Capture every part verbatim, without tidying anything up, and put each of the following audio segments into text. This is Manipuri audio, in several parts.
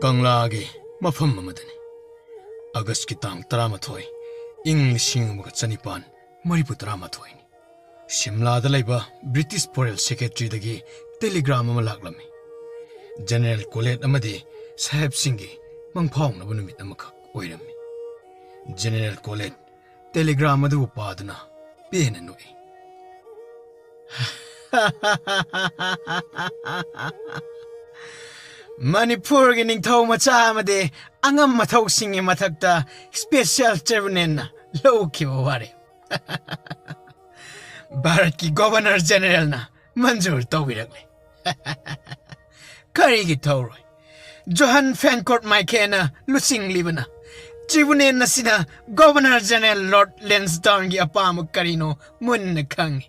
ꯀꯪꯂꯥꯒꯤ ꯃꯐꯝ ꯑꯃꯗꯅꯤ꯫ ꯑꯥꯒꯁꯀꯤ ꯇꯥꯡ ꯇꯔꯥꯃꯥꯊꯣꯏ, ꯏꯪ ꯂꯤꯁꯤꯡ ꯑꯃꯒ ꯆꯅꯤꯄꯥꯟ ꯃꯔꯤꯐꯨ ꯇꯔꯥꯃꯥꯊꯣꯏꯅꯤ꯫ ꯁꯤꯝꯂꯥꯗ ꯂꯩꯕ ꯕ꯭ꯔꯤꯇꯤꯁ ꯐꯣꯔꯦꯟ ꯁꯦꯀ꯭ꯔꯦꯇꯔꯤꯗꯒꯤ ꯇꯦꯂꯤꯒ꯭ꯔꯥꯝ ꯑꯃ ꯂꯥꯛꯂꯝꯃꯤ꯫ ꯖꯦꯅꯔꯦꯜ ꯀꯣꯂꯦꯠ ꯑꯃꯗꯤ ꯁꯥꯍꯦꯕꯁꯤꯡꯒꯤ ꯃꯪꯐꯥꯎꯅꯕ ꯅꯨꯃꯤꯠ ꯑꯃꯈꯛ ꯑꯣꯏꯔꯝꯃꯤ꯫ ꯖꯦꯅꯔꯦꯜ ꯀꯣꯂꯦꯠ ꯇꯦꯂꯤꯒ꯭ꯔꯥꯝ ꯑꯗꯨꯕꯨ ꯄꯥꯗꯨꯅ ꯄꯦꯟꯅ ꯅꯣꯛꯏ꯫ ꯃꯅꯤꯄꯨꯔꯒꯤ ꯅꯤꯡꯊꯧ ꯃꯆꯥ ꯑꯃꯗꯤ ꯑꯉꯝ ꯑꯊꯧꯁꯤꯡꯒꯤ ꯃꯊꯛꯇ ꯁ꯭ꯄꯦꯁꯤꯌꯦꯜ ꯇ꯭ꯔꯤꯕꯨꯅꯦꯜꯅ ꯂꯧꯈꯤꯕ ꯋꯥꯔꯦꯞ ꯚꯥꯔꯠꯀꯤ ꯒꯣꯚꯔꯅꯔ ꯖꯦꯅꯔꯦꯜꯅ ꯃꯟꯖꯨꯔ ꯇꯧꯕꯤꯔꯛꯂꯦ꯫ ꯀꯔꯤꯒꯤ ꯇꯧꯔꯣꯏ? ꯖꯣꯍꯟ ꯐꯦꯟꯀꯣꯔꯠ ꯃꯥꯏꯀꯦꯅ ꯂꯨꯆꯤꯡꯂꯤꯕꯅ ꯇ꯭ꯔꯤꯕꯨꯅꯦꯜ ꯑꯁꯤꯅ ꯒꯣꯚꯔꯅꯔ ꯖꯦꯅꯔꯦꯜ ꯂꯣꯔꯗ ꯂꯦꯟꯁꯗꯥꯎꯟꯒꯤ ꯑꯄꯥꯝꯕ ꯀꯔꯤꯅꯣ ꯃꯨꯟꯅ ꯈꯪꯏ꯫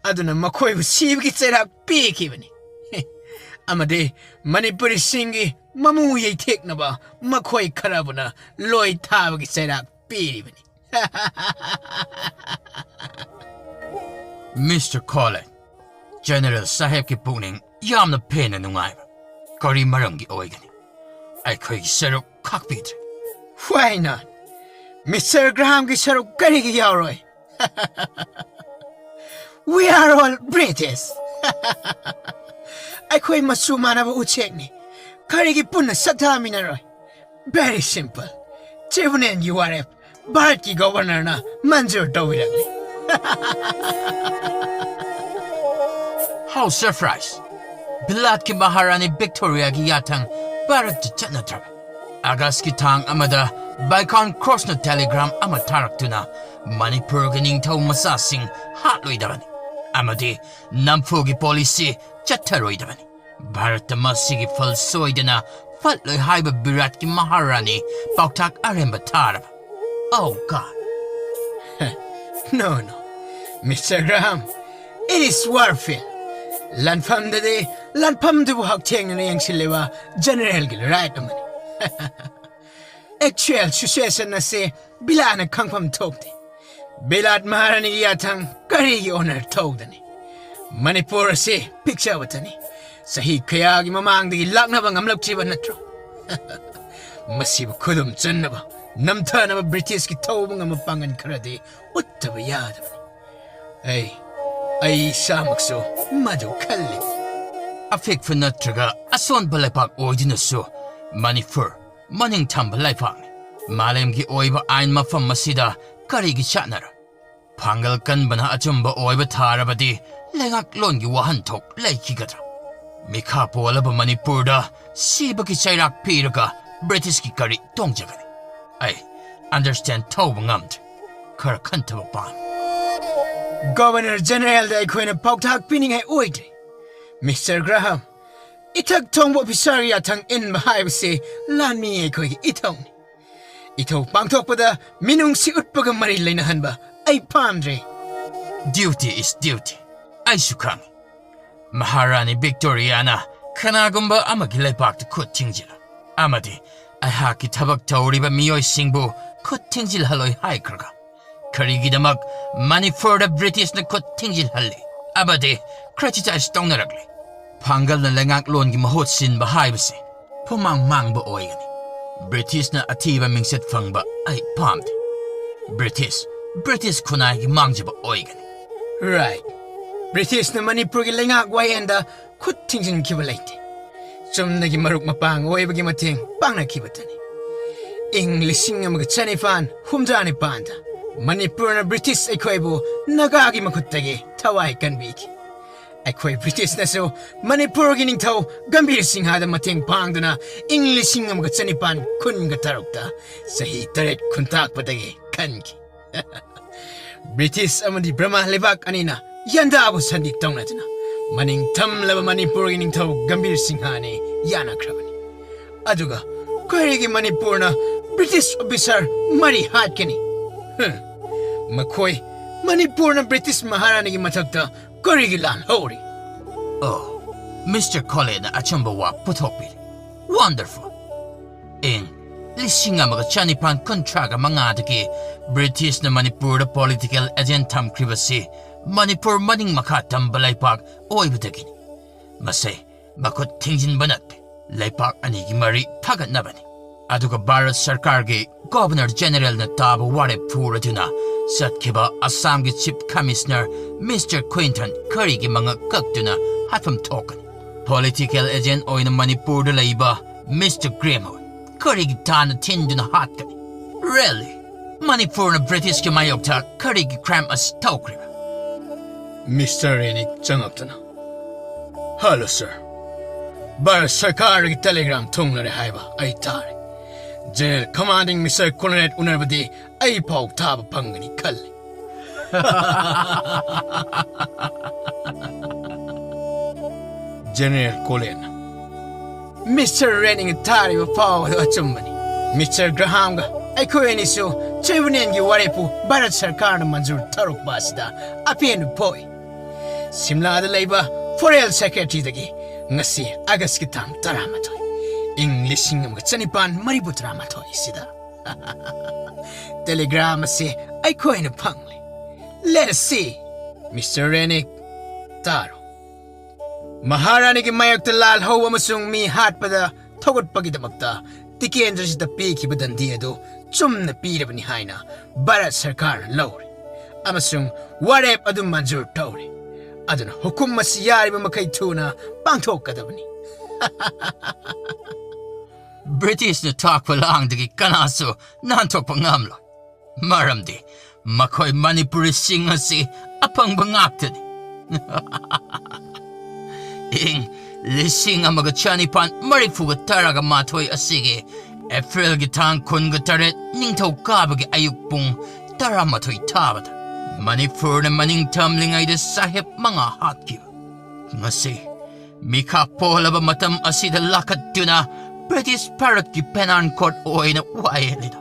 ꯑꯗꯨꯅ ꯃꯈꯣꯏꯕꯨ ꯁꯤꯕꯒꯤ ꯆꯩꯔꯥꯛ ꯄꯤꯈꯤꯕꯅꯤ꯫ ꯑꯃꯗꯤ ꯃꯅꯤꯄꯨꯔꯤꯁꯤꯡꯒꯤ ꯃꯃꯨ ꯌꯩꯊꯦꯛꯅꯕ ꯃꯈꯣꯏ ꯈꯔꯕꯨꯅ ꯂꯣꯏ ꯊꯥꯕꯒꯤ ꯆꯩꯔꯥꯛ ꯄꯤꯔꯤꯕꯅꯤ꯫ ꯃꯤꯁꯇꯔ ꯀꯣꯂꯦꯠ, ꯖꯦꯅꯔꯦꯜ ꯁꯥꯍꯦꯕꯀꯤ ꯄꯨꯛꯅꯤꯡ ꯌꯥꯝꯅ ꯄꯦꯟꯅ ꯅꯨꯡꯉꯥꯏꯕ ꯀꯔꯤ ꯃꯔꯝꯒꯤ ꯑꯣꯏꯒꯅꯤ? ꯑꯩꯈꯣꯏꯒꯤ ꯁꯔꯨꯛ ꯈꯥꯛꯄꯤꯗ꯭ꯔꯦ꯫ Why not? ꯃꯤꯁꯇꯔ ꯒ꯭ꯔꯥꯍꯥꯝꯒꯤ ꯁꯔꯨꯛ ꯀꯔꯤꯒꯤ ꯌꯥꯎꯔꯣꯏ? We are all British. ꯑꯩꯈꯣꯏ ꯃꯆꯨ ꯃꯥꯟꯅꯕ ꯎꯆꯦꯛꯅꯤ꯫ ꯀꯔꯤꯒꯤ ꯄꯨꯟꯅ ꯁꯛꯊꯥꯃꯤꯟꯅꯔꯣꯏ? Very simple. ꯇ꯭ꯔꯤꯕꯨꯅꯦꯜꯒꯤ ꯋꯥꯔꯦꯞ ꯚꯥꯔꯠꯀꯤ ꯒꯣꯚꯔꯅꯔꯅ ꯃꯟꯖꯨꯔ ꯇꯧꯕꯤꯔꯛꯂꯤ꯫ How surprise! ꯕꯤꯂꯥꯠꯀꯤ ꯃꯍꯥꯔꯥꯅꯤ ꯚꯤꯛꯇꯣꯔꯤꯌꯥꯒꯤ ꯌꯥꯊꯪ ꯚꯥꯔꯠꯇ ꯆꯠꯅꯗ꯭ꯔꯕ꯫ ꯑꯥꯒꯁꯀꯤ ꯇꯥꯡ ꯑꯃꯗ ꯕꯥꯏꯀꯥꯟ ꯀ꯭ꯔꯣꯁꯅ ꯇꯦꯂꯤꯒ꯭ꯔꯥꯝ ꯑꯃ ꯊꯥꯔꯛꯇꯨꯅ ꯃꯅꯤꯄꯨꯔꯒꯤ ꯅꯤꯡꯊꯧ ꯃꯆꯥꯁꯤꯡ ꯍꯥꯠꯂꯣꯏꯗꯕꯅꯤ ꯑꯃꯗꯤ ꯅꯝꯐꯨꯒꯤ ꯄꯣꯂꯤꯁꯤ ꯆꯠꯊꯔꯣꯏꯗꯕꯅꯤ꯫ ꯚꯥꯔꯠꯇ ꯃꯁꯤꯒꯤ ꯐꯜ ꯁꯣꯏꯗꯅ ꯐꯠꯂꯣꯏ ꯍꯥꯏꯕ ꯕꯤꯔꯥꯠꯀꯤ ꯃꯍꯥꯔꯥꯅꯤ ꯄꯥꯎꯇꯥꯛ ꯑꯔꯦꯝꯕ ꯊꯥꯔꯕ꯫ Oh God! No, no. Mister Graham, it is warfare. ꯂꯥꯟꯐꯝꯗꯗꯤ ꯂꯥꯟꯐꯝꯗꯨꯕꯨ ꯍꯛꯊꯦꯡꯅꯅ ꯌꯦꯡꯁꯤꯜꯂꯤꯕ ꯖꯦꯅꯔꯦꯜꯒꯤ ꯔꯥꯏꯠ ꯑꯃꯅꯤ꯫ Actual situation ꯑꯁꯤ ꯕꯤꯂꯥꯠꯅ ꯈꯪꯐꯝ ꯊꯣꯛꯇꯦ꯫ ꯕꯤꯂꯥꯠ ꯃꯍꯥꯔꯥꯅꯤꯒꯤ ꯌꯥꯊꯪ ꯀꯔꯤꯒꯤ ꯑꯣꯅꯔ ꯇꯧꯗꯅꯤ? ꯃꯅꯤꯄꯨꯔ ꯑꯁꯤ ꯄꯤꯛꯆꯕꯇꯅꯤ꯫ ꯆꯍꯤ ꯀꯌꯥꯒꯤ ꯃꯃꯥꯡꯗꯒꯤ ꯂꯥꯛꯅꯕ ꯉꯝꯂꯛꯇ꯭ꯔꯤꯕ ꯅꯠꯇ꯭ꯔꯣ? ꯃꯁꯤꯕꯨ ꯈꯨꯗꯨꯝ ꯆꯟꯅꯕ, ꯅꯝꯊꯅꯕ ꯕ꯭ꯔꯤꯇꯤꯁꯀꯤ ꯊꯧꯕ ꯉꯝꯕ ꯄꯥꯡꯒꯜ ꯈꯔꯗꯤ ꯎꯠꯇꯕ ꯌꯥꯗꯕꯅꯤ꯫ ꯑꯩ, ꯑꯩ ꯏꯁꯥꯃꯛꯁꯨ ꯃꯗꯨ ꯈꯜꯂꯤ꯫ ꯑꯄꯤꯛꯄ ꯅꯠꯇ꯭ꯔꯒ ꯑꯁꯣꯟꯕ ꯂꯩꯕꯥꯛ ꯑꯣꯏꯗꯨꯅꯁꯨ ꯃꯅꯤꯄꯨꯔ ꯃꯅꯤꯡ ꯊꯝꯕ ꯂꯩꯕꯥꯛꯅꯤ꯫ ꯃꯥꯂꯦꯝꯒꯤ ꯑꯣꯏꯕ ꯑꯥꯏꯟ ꯃꯐꯝ ꯑꯁꯤꯗ ꯀꯔꯤꯒꯤ ꯆꯠꯅꯔꯣꯏ? ꯄꯥꯡꯒꯜ ꯀꯟꯕꯅ ꯑꯆꯨꯝꯕ ꯑꯣꯏꯕ ꯊꯥꯔꯕꯗꯤ ꯂꯩꯉꯥꯛꯂꯣꯟꯒꯤ ꯋꯥꯍꯟꯊꯣꯛ ꯂꯩꯈꯤꯒꯗ꯭ꯔꯥ? ꯃꯤꯈꯥ ꯄꯣꯜꯂꯕ ꯃꯅꯤꯄꯨꯔꯗ ꯁꯤꯕꯒꯤ ꯆꯩꯔꯥꯛ ꯄꯤꯔꯒ ꯕ꯭ꯔꯤꯇꯤꯁꯀꯤ ꯀꯔꯤ ꯇꯣꯡꯖꯒꯅꯤ? ꯑꯩ ꯑꯟꯗꯔꯁ꯭ꯇꯦꯟ ꯇꯧꯕ ꯉꯝꯗ꯭ꯔꯦ꯫ ꯈꯔ ꯈꯟꯊꯕ ꯄꯥꯝꯃꯤ꯫ ꯒꯚꯔꯅꯔ ꯖꯦꯅꯔꯦꯜꯗ ꯑꯩꯈꯣꯏꯅ ꯄꯥꯎꯇꯥꯛ ꯄꯤꯅꯤꯡꯉꯥꯏ ꯑꯣꯏꯗ꯭ꯔꯦ꯫ ꯃꯤꯁꯇꯔ ꯒ꯭ꯔꯥꯍꯥꯝ, ꯏꯊꯛ ꯊꯣꯡꯕ ꯑꯣꯐꯤꯁꯥꯔ ꯌꯥꯊꯪ ꯏꯟꯕ ꯍꯥꯏꯕꯁꯤ ꯂꯥꯟꯃꯤ ꯑꯩꯈꯣꯏꯒꯤ ꯏꯊꯧꯅꯤ꯫ ꯏꯊꯧ ꯄꯥꯡꯊꯣꯛꯄꯗ ꯃꯤꯅꯨꯡꯁꯤ ꯎꯠꯄꯒ ꯃꯔꯤ ꯂꯩꯅꯍꯟꯕ ꯑꯩ ꯄꯥꯝꯗ꯭ꯔꯦ꯫ Duty is duty꯫ ꯑꯩꯁꯨ ꯈꯪꯏ꯫ ꯃꯍꯥꯔꯥꯅꯤ ꯚꯤꯛꯇꯣꯔꯤꯌꯥꯅ ꯀꯅꯥꯒꯨꯝꯕ ꯑꯃꯒꯤ ꯂꯩꯕꯥꯛꯇ ꯈꯨꯠ ꯊꯤꯡꯖꯤꯜꯂꯨ ꯑꯃꯗꯤ ꯑꯩꯍꯥꯛꯀꯤ ꯊꯕꯛ ꯇꯧꯔꯤꯕ ꯃꯤꯑꯣꯏꯁꯤꯡꯕꯨ ꯈꯨꯠ ꯊꯤꯡꯖꯤꯜꯍꯜꯂꯣꯏ ꯍꯥꯏꯈ꯭ꯔꯒ, ꯀꯔꯤꯒꯤꯗꯃꯛ ꯃꯅꯤꯄꯨꯔꯗ ꯕ꯭ꯔꯤꯇꯤꯁꯅ ꯈꯨꯠ ꯊꯤꯡꯖꯤꯜꯍꯜꯂꯤ ꯑꯃꯗꯤ ꯀ꯭ꯔꯤꯇꯤꯁꯥꯏꯖ ꯇꯧꯅꯔꯛꯂꯤ? ꯄꯥꯡꯒꯜꯅ ꯂꯩꯉꯥꯛꯂꯣꯟꯒꯤ ꯃꯍꯨꯠ ꯁꯤꯟꯕ ꯍꯥꯏꯕꯁꯤ ꯄꯨꯃꯥꯡ ꯃꯥꯡꯕ ꯑꯣꯏꯒꯅꯤ꯫ ꯕ꯭ꯔꯤꯇꯤꯁꯅ ꯑꯊꯤꯕ ꯃꯤꯡꯆꯠ ꯐꯪꯕ ꯑꯩ ꯄꯥꯝꯗꯦ꯫ ꯕ꯭ꯔꯤꯇꯤꯁ, ꯕ꯭ꯔꯤꯇꯤꯁ ꯈꯨꯟꯅꯥꯏꯒꯤ ꯃꯥꯡꯖꯕ ꯑꯣꯏꯒꯅꯤ꯫ ꯔꯥꯏꯠ꯫ ꯕ꯭ꯔꯤꯇꯤꯁꯅ ꯃꯅꯤꯄꯨꯔꯒꯤ ꯂꯩꯉꯥꯛ ꯋꯥꯌꯦꯟꯗ ꯈꯨꯠ ꯊꯤꯡꯖꯤꯟꯈꯤꯕ ꯂꯩꯇꯦ꯫ ꯆꯨꯝꯅꯒꯤ ꯃꯔꯨꯞ ꯃꯄꯥꯡ ꯑꯣꯏꯕꯒꯤ ꯃꯇꯦꯡ ꯄꯥꯡꯅꯈꯤꯕꯇꯅꯤ꯫ ꯏꯪ ꯂꯤꯁꯤꯡ ꯑꯃꯒ ꯆꯅꯤꯄꯥꯟ ꯍꯨꯝꯗ꯭ꯔꯥ ꯅꯤꯄꯥꯟꯗ ꯃꯅꯤꯄꯨꯔꯅ ꯕ꯭ꯔꯤꯇꯤꯁ ꯑꯩꯈꯣꯏꯕꯨ ꯅꯥꯒꯥꯒꯤ ꯃꯈꯨꯠꯇꯒꯤ ꯊꯋꯥꯏ ꯀꯟꯕꯤꯈꯤ꯫ ꯑꯩꯈꯣꯏ ꯕ꯭ꯔꯤꯇꯤꯁꯅꯁꯨ ꯃꯅꯤꯄꯨꯔꯒꯤ ꯅꯤꯡꯊꯧ ꯒꯝꯚꯤꯔ ꯁꯤꯡꯍꯗ ꯃꯇꯦꯡ ꯄꯥꯡꯗꯨꯅ ꯏꯪ ꯂꯤꯁꯤꯡ ꯑꯃꯒ ꯆꯅꯤꯄꯥꯟ ꯀꯨꯟꯒ ꯇꯔꯨꯛꯇ ꯆꯍꯤ ꯇꯔꯦꯠ ꯈꯨꯟꯇꯥꯛꯄꯗꯒꯤ ꯈꯟꯈꯤ꯫ ꯕ꯭ꯔꯤꯇꯤꯁ ꯑꯃꯗꯤ ꯕ꯭ꯔꯃꯥ ꯂꯩꯕꯥꯛ ꯑꯅꯤꯅ ꯌꯥꯟꯗꯥꯕꯨ ꯁꯟꯗꯤ ꯇꯧꯅꯗꯨꯅ ꯃꯅꯤꯡ ꯊꯝꯂꯕ ꯃꯅꯤꯄꯨꯔꯒꯤ ꯅꯤꯡꯊꯧ ꯒꯝꯚꯤꯔ ꯁꯤꯡꯍ ꯑꯅꯤ ꯌꯥꯅꯈ꯭ꯔꯕꯅꯤ꯫ ꯑꯗꯨꯒ ꯀꯔꯤꯒꯤ ꯃꯅꯤꯄꯨꯔꯅ ꯕ꯭ꯔꯤꯇꯤꯁ ꯑꯣꯐꯤꯁꯥꯔ ꯃꯔꯤ ꯍꯥꯠꯀꯅꯤ? ꯍꯝ, ꯃꯈꯣꯏ ꯃꯅꯤꯄꯨꯔꯅ ꯕ꯭ꯔꯤꯇꯤꯁ ꯃꯍꯥꯔꯥꯅꯤꯒꯤ ꯃꯊꯛꯇ ꯀꯔꯤꯒꯤ ꯂꯥꯜꯍꯧꯔꯤ? ꯑꯣ, ꯃꯤꯁꯇꯔ ꯈꯣꯂꯦꯅ ꯑꯆꯨꯝꯕ ꯋꯥ ꯄꯨꯊꯣꯛꯄꯤꯔꯦ꯫ ꯋꯟꯗꯔꯐꯨꯜ! ꯏꯪ ꯂꯤꯁꯤꯡ ꯑꯃꯒ ꯆꯅꯤꯄꯥꯟ ꯀꯨꯟꯊ꯭ꯔꯥꯒ ꯃꯉꯥꯗꯒꯤ ꯕ꯭ꯔꯤꯇꯤꯁꯅ ꯃꯅꯤꯄꯨꯔꯗ ꯄꯣꯂꯤꯇꯤꯀꯦꯜ ꯑꯦꯖꯦꯟꯠ ꯊꯝꯈ꯭ꯔꯤꯕꯁꯤ ꯃꯅꯤꯄꯨꯔ ꯃꯅꯤꯡ ꯃꯈꯥ ꯇꯝꯕ ꯂꯩꯕꯥꯛ ꯑꯣꯏꯕꯗꯒꯤꯅꯤ꯫ ꯃꯁꯤ ꯃꯈꯨꯠ ꯊꯤꯡꯖꯤꯟꯕ ꯅꯠꯇꯦ꯫ ꯂꯩꯄꯥꯛ ꯑꯅꯤꯒꯤ ꯃꯔꯤ ꯐꯒꯠꯅꯕꯅꯤ꯫ ꯑꯗꯨꯒ ꯚꯥꯔꯠ ꯁꯔꯀꯥꯔꯒꯤ ꯒꯣꯚꯔꯅꯔ ꯖꯦꯅꯦꯔꯦꯜꯅ ꯇꯥꯕ ꯋꯥꯔꯦꯞ ꯐꯨꯔꯗꯨꯅ ꯆꯠꯈꯤꯕ ꯑꯁꯥꯝꯒꯤ ꯆꯤꯐ ꯀꯃꯤꯁꯅꯔ ꯃꯤꯁꯇꯔ ꯀ꯭ꯋꯤꯟꯇꯟ ꯀꯔꯤꯒꯤ ꯃꯉꯛ ꯀꯛꯇꯨꯅ ꯍꯥꯠꯐꯝ ꯊꯣꯛꯀꯅꯤ? ꯄꯣꯂꯤꯇꯤꯀꯦꯜ ꯑꯦꯖꯦꯟ ꯑꯣꯏꯅ ꯃꯅꯤꯄꯨꯔꯗ ꯂꯩꯕ ꯃꯤꯁꯇꯔ ꯒ꯭ꯔꯦꯝ ꯍꯣꯏ ꯀꯔꯤꯒꯤ ꯇꯥꯟꯅ ꯊꯤꯟꯗꯨꯅ ꯍꯥꯠꯀꯅꯤ? ꯔꯦꯂꯤ, ꯃꯅꯤꯄꯨꯔꯅ ꯕ꯭ꯔꯤꯇꯤꯁꯀꯤ ꯃꯥꯌꯣꯛꯇ ꯀꯔꯤꯒꯤ ꯀ꯭ꯔꯥꯏꯝ ꯑꯁꯤ ꯇꯧꯈ꯭ꯔꯤꯕ? ꯃꯤꯁꯇꯔ ꯔꯦꯅꯤꯛ ꯆꯪꯉꯛꯇꯨꯅ, "ꯍꯜꯂꯣ ꯁꯥꯔ, ꯚꯥꯔꯠ ꯁꯔꯀꯥꯔꯒꯤ ꯇꯦꯂꯤꯒ꯭ꯔꯥꯝ ꯊꯨꯡꯂꯔꯦ ꯍꯥꯏꯕ ꯑꯩ ꯇꯥꯔꯦ꯫ ꯖꯦꯅꯔꯦꯜ ꯀꯃꯥꯟꯗꯤꯡ ꯃꯤꯁꯇꯔ ꯀꯣꯂꯅꯦꯜ ꯎꯅꯔꯕꯗꯤ ꯑꯩ ꯄꯥꯎ ꯊꯥꯕ ꯐꯪꯒꯅꯤ ꯈꯜꯂꯤ꯫" ꯖꯦꯅꯔꯦꯜ ꯀꯣꯂꯦꯟꯅ, "ꯃꯤꯁꯇꯔ ꯔꯦꯅꯤꯡꯅ ꯊꯥꯔꯤꯕ ꯄꯥꯎ ꯑꯗꯨ ꯑꯆꯨꯝꯕꯅꯤ꯫ ꯃꯤꯁꯇꯔ ꯒ꯭ꯔꯍꯥꯝꯒ ꯑꯩꯈꯣꯏ ꯑꯅꯤꯁꯨ ꯇ꯭ꯔꯤꯕꯨꯅꯦꯜꯒꯤ ꯋꯥꯔꯦꯞꯄꯨ ꯚꯥꯔꯠ ꯁꯔꯀꯥꯔꯅ ꯃꯟꯖꯨꯔ ꯇꯧꯔꯛꯄ ꯑꯁꯤꯗ ꯑꯄꯦꯟꯕ ꯄꯣꯛꯏ꯫ ꯁꯤꯝꯂꯥꯗ ꯂꯩꯕ ꯐꯣꯔꯦꯟ ꯁꯦꯀ꯭ꯔꯦꯇꯔꯤꯗꯒꯤ ꯉꯁꯤ ꯑꯥꯒꯁꯀꯤ ꯇꯥꯡ ꯇꯔꯥꯃꯥꯊꯣꯏ, ꯏꯪ ꯂꯤꯁꯤꯡ ꯑꯃꯒ ꯆꯅꯤꯄꯥꯟ ꯃꯔꯤꯐꯨ ꯇꯔꯥꯃꯥꯊꯣꯏ ꯑꯁꯤꯗ ꯇꯦꯂꯤꯒ꯭ꯔꯥꯝ ꯑꯁꯤ ꯑꯩꯈꯣꯏꯅ ꯐꯪꯂꯦ꯫ Let us see, ꯃꯤꯁꯇꯔ ꯔꯦꯅꯤꯛ, ꯇꯥꯔꯣ꯫ ꯃꯍꯥꯔꯥꯅꯤꯒꯤ ꯃꯥꯌꯣꯛꯇ ꯂꯥꯜꯍꯧꯕ ꯑꯃꯁꯨꯡ ꯃꯤ ꯍꯥꯠꯄꯗ ꯊꯧꯒꯠꯄꯒꯤꯗꯃꯛꯇ ꯇꯤꯀꯦꯟꯗ꯭ꯔꯖꯤꯠꯇ ꯄꯤꯈꯤꯕ ꯗꯟꯗꯤ ꯑꯗꯨ ꯆꯨꯝꯅ ꯄꯤꯔꯕꯅꯤ ꯍꯥꯏꯅ ꯚꯥꯔꯠ ꯁꯔꯀꯥꯔꯅ ꯂꯧꯔꯦ ꯑꯃꯁꯨꯡ ꯋꯥꯔꯦꯞ ꯑꯗꯨ ꯃꯟꯖꯨꯔ ꯇꯧꯔꯦ꯫ ꯑꯗꯨꯅ ꯍꯨꯀꯨꯝ ꯑꯁꯤ ꯌꯥꯔꯤꯕ ꯃꯈꯩ ꯊꯨꯅ ꯄꯥꯡꯊꯣꯛꯀꯗꯕꯅꯤ꯫" ꯕ꯭ꯔꯤꯇꯤꯁꯅ ꯊꯥꯛꯄ ꯂꯥꯡꯗꯒꯤ ꯀꯅꯥꯁꯨ ꯅꯥꯟꯊꯣꯛꯄ ꯉꯝꯂꯣꯏ꯫ ꯃꯔꯝꯗꯤ ꯃꯈꯣꯏ ꯃꯅꯤꯄꯨꯔꯤꯁꯤꯡ ꯑꯁꯤ ꯑꯄꯪꯕ ꯉꯥꯛꯇꯅꯤ꯫ ꯏꯪ ꯂꯤꯁꯤꯡ ꯑꯃꯒ ꯆꯅꯤꯄꯥꯟ ꯃꯔꯤꯐꯨꯒ ꯇꯔꯥꯒ ꯃꯥꯊꯣꯏ ꯑꯁꯤꯒꯤ ꯑꯦꯄ꯭ꯔꯤꯜꯒꯤ ꯇꯥꯡ ꯀꯨꯟꯒ ꯇꯔꯦꯠ, ꯅꯤꯡꯊꯧꯀꯥꯕꯒꯤ ꯑꯌꯨꯛ ꯄꯨꯡ ꯇꯔꯥꯃꯥꯊꯣꯏ ꯊꯥꯕꯗ ꯃꯅꯤꯄꯨꯔꯅ ꯃꯅꯤꯡ ꯇꯝꯂꯤꯉꯩꯗ ꯁꯥꯍꯦꯕ ꯃꯉꯥ ꯍꯥꯠꯈꯤꯕ꯫ ꯉꯁꯤ ꯃꯤꯈꯥ ꯄꯣꯜꯂꯕ ꯃꯇꯝ ꯑꯁꯤꯗ ꯂꯥꯈꯠꯇꯨꯅ ꯕ꯭ꯔꯤꯇꯤꯁ ꯚꯥꯔꯠꯀꯤ ꯄꯦꯅꯥꯟ ꯀꯣꯔꯠ ꯑꯣꯏꯅ ꯋꯥꯌꯦꯜꯂꯤꯗ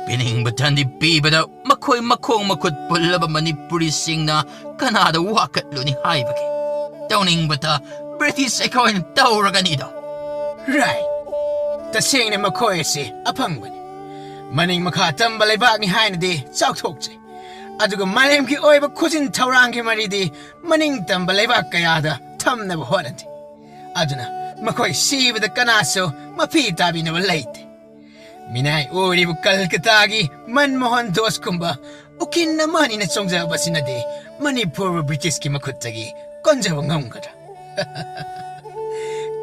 ꯄꯤꯅꯤꯡꯕ ꯗꯟꯗꯤ ꯄꯤꯕꯗ ꯃꯈꯣꯏ ꯃꯈꯣꯡ ꯃꯈꯨꯠ ꯄꯨꯜꯂꯕ ꯃꯅꯤꯄꯨꯔꯤꯁꯤꯡꯅ ꯀꯅꯥꯗ ꯋꯥꯀꯠꯂꯨꯅꯤ ꯍꯥꯏꯕꯒꯦ? ꯇꯧꯅꯤꯡꯕꯇ ꯕ꯭ꯔꯤꯇꯤꯁ ꯑꯩꯈꯣꯏꯅ ꯇꯧꯔꯒꯅꯤꯗꯣ꯫ Right꯫ ꯇꯁꯦꯡꯅ ꯃꯈꯣꯏ ꯑꯁꯤ ꯑꯄꯪꯕꯅꯤ꯫ ꯃꯅꯤꯡ ꯃꯈꯥ ꯇꯝꯕ ꯂꯩꯕꯥꯛꯅꯤ ꯍꯥꯏꯅꯗꯤ ꯆꯥꯎꯊꯣꯛꯆꯩ꯫ ꯑꯗꯨꯒ ꯃꯥꯂꯦꯝꯒꯤ ꯑꯣꯏꯕ ꯈꯨꯖꯤꯟ ꯊꯧꯔꯥꯡꯒꯤ ꯃꯔꯤꯗꯤ ꯃꯅꯤꯡ ꯇꯝꯕ ꯂꯩꯕꯥꯛ ꯀꯌꯥꯗ ꯊꯝꯅꯕ ꯍꯣꯠꯅꯗꯦ꯫ ꯑꯗꯨꯅ ꯃꯈꯣꯏ ꯁꯤꯕꯗ ꯀꯅꯥꯁꯨ ꯃꯐꯤ ꯇꯥꯕꯤꯅꯕ ꯂꯩꯇꯦ꯫ ꯃꯤꯅꯥꯏ ꯑꯣꯏꯔꯤꯕ ꯀꯜꯀꯇꯥꯒꯤ ꯃꯟꯃꯣꯍꯟ ꯗꯣꯁꯀꯨꯝꯕ ꯎꯀꯤꯜ ꯑꯃ ꯑꯅꯤꯅ ꯆꯣꯡꯖꯕꯁꯤꯅꯗꯤ ꯃꯅꯤꯄꯨꯔꯕꯨ ꯕ꯭ꯔꯤꯇꯤꯁꯀꯤ ꯃꯈꯨꯠꯇꯒꯤ ꯀꯟꯖꯕ ꯉꯝꯒꯗ꯭ꯔꯥ?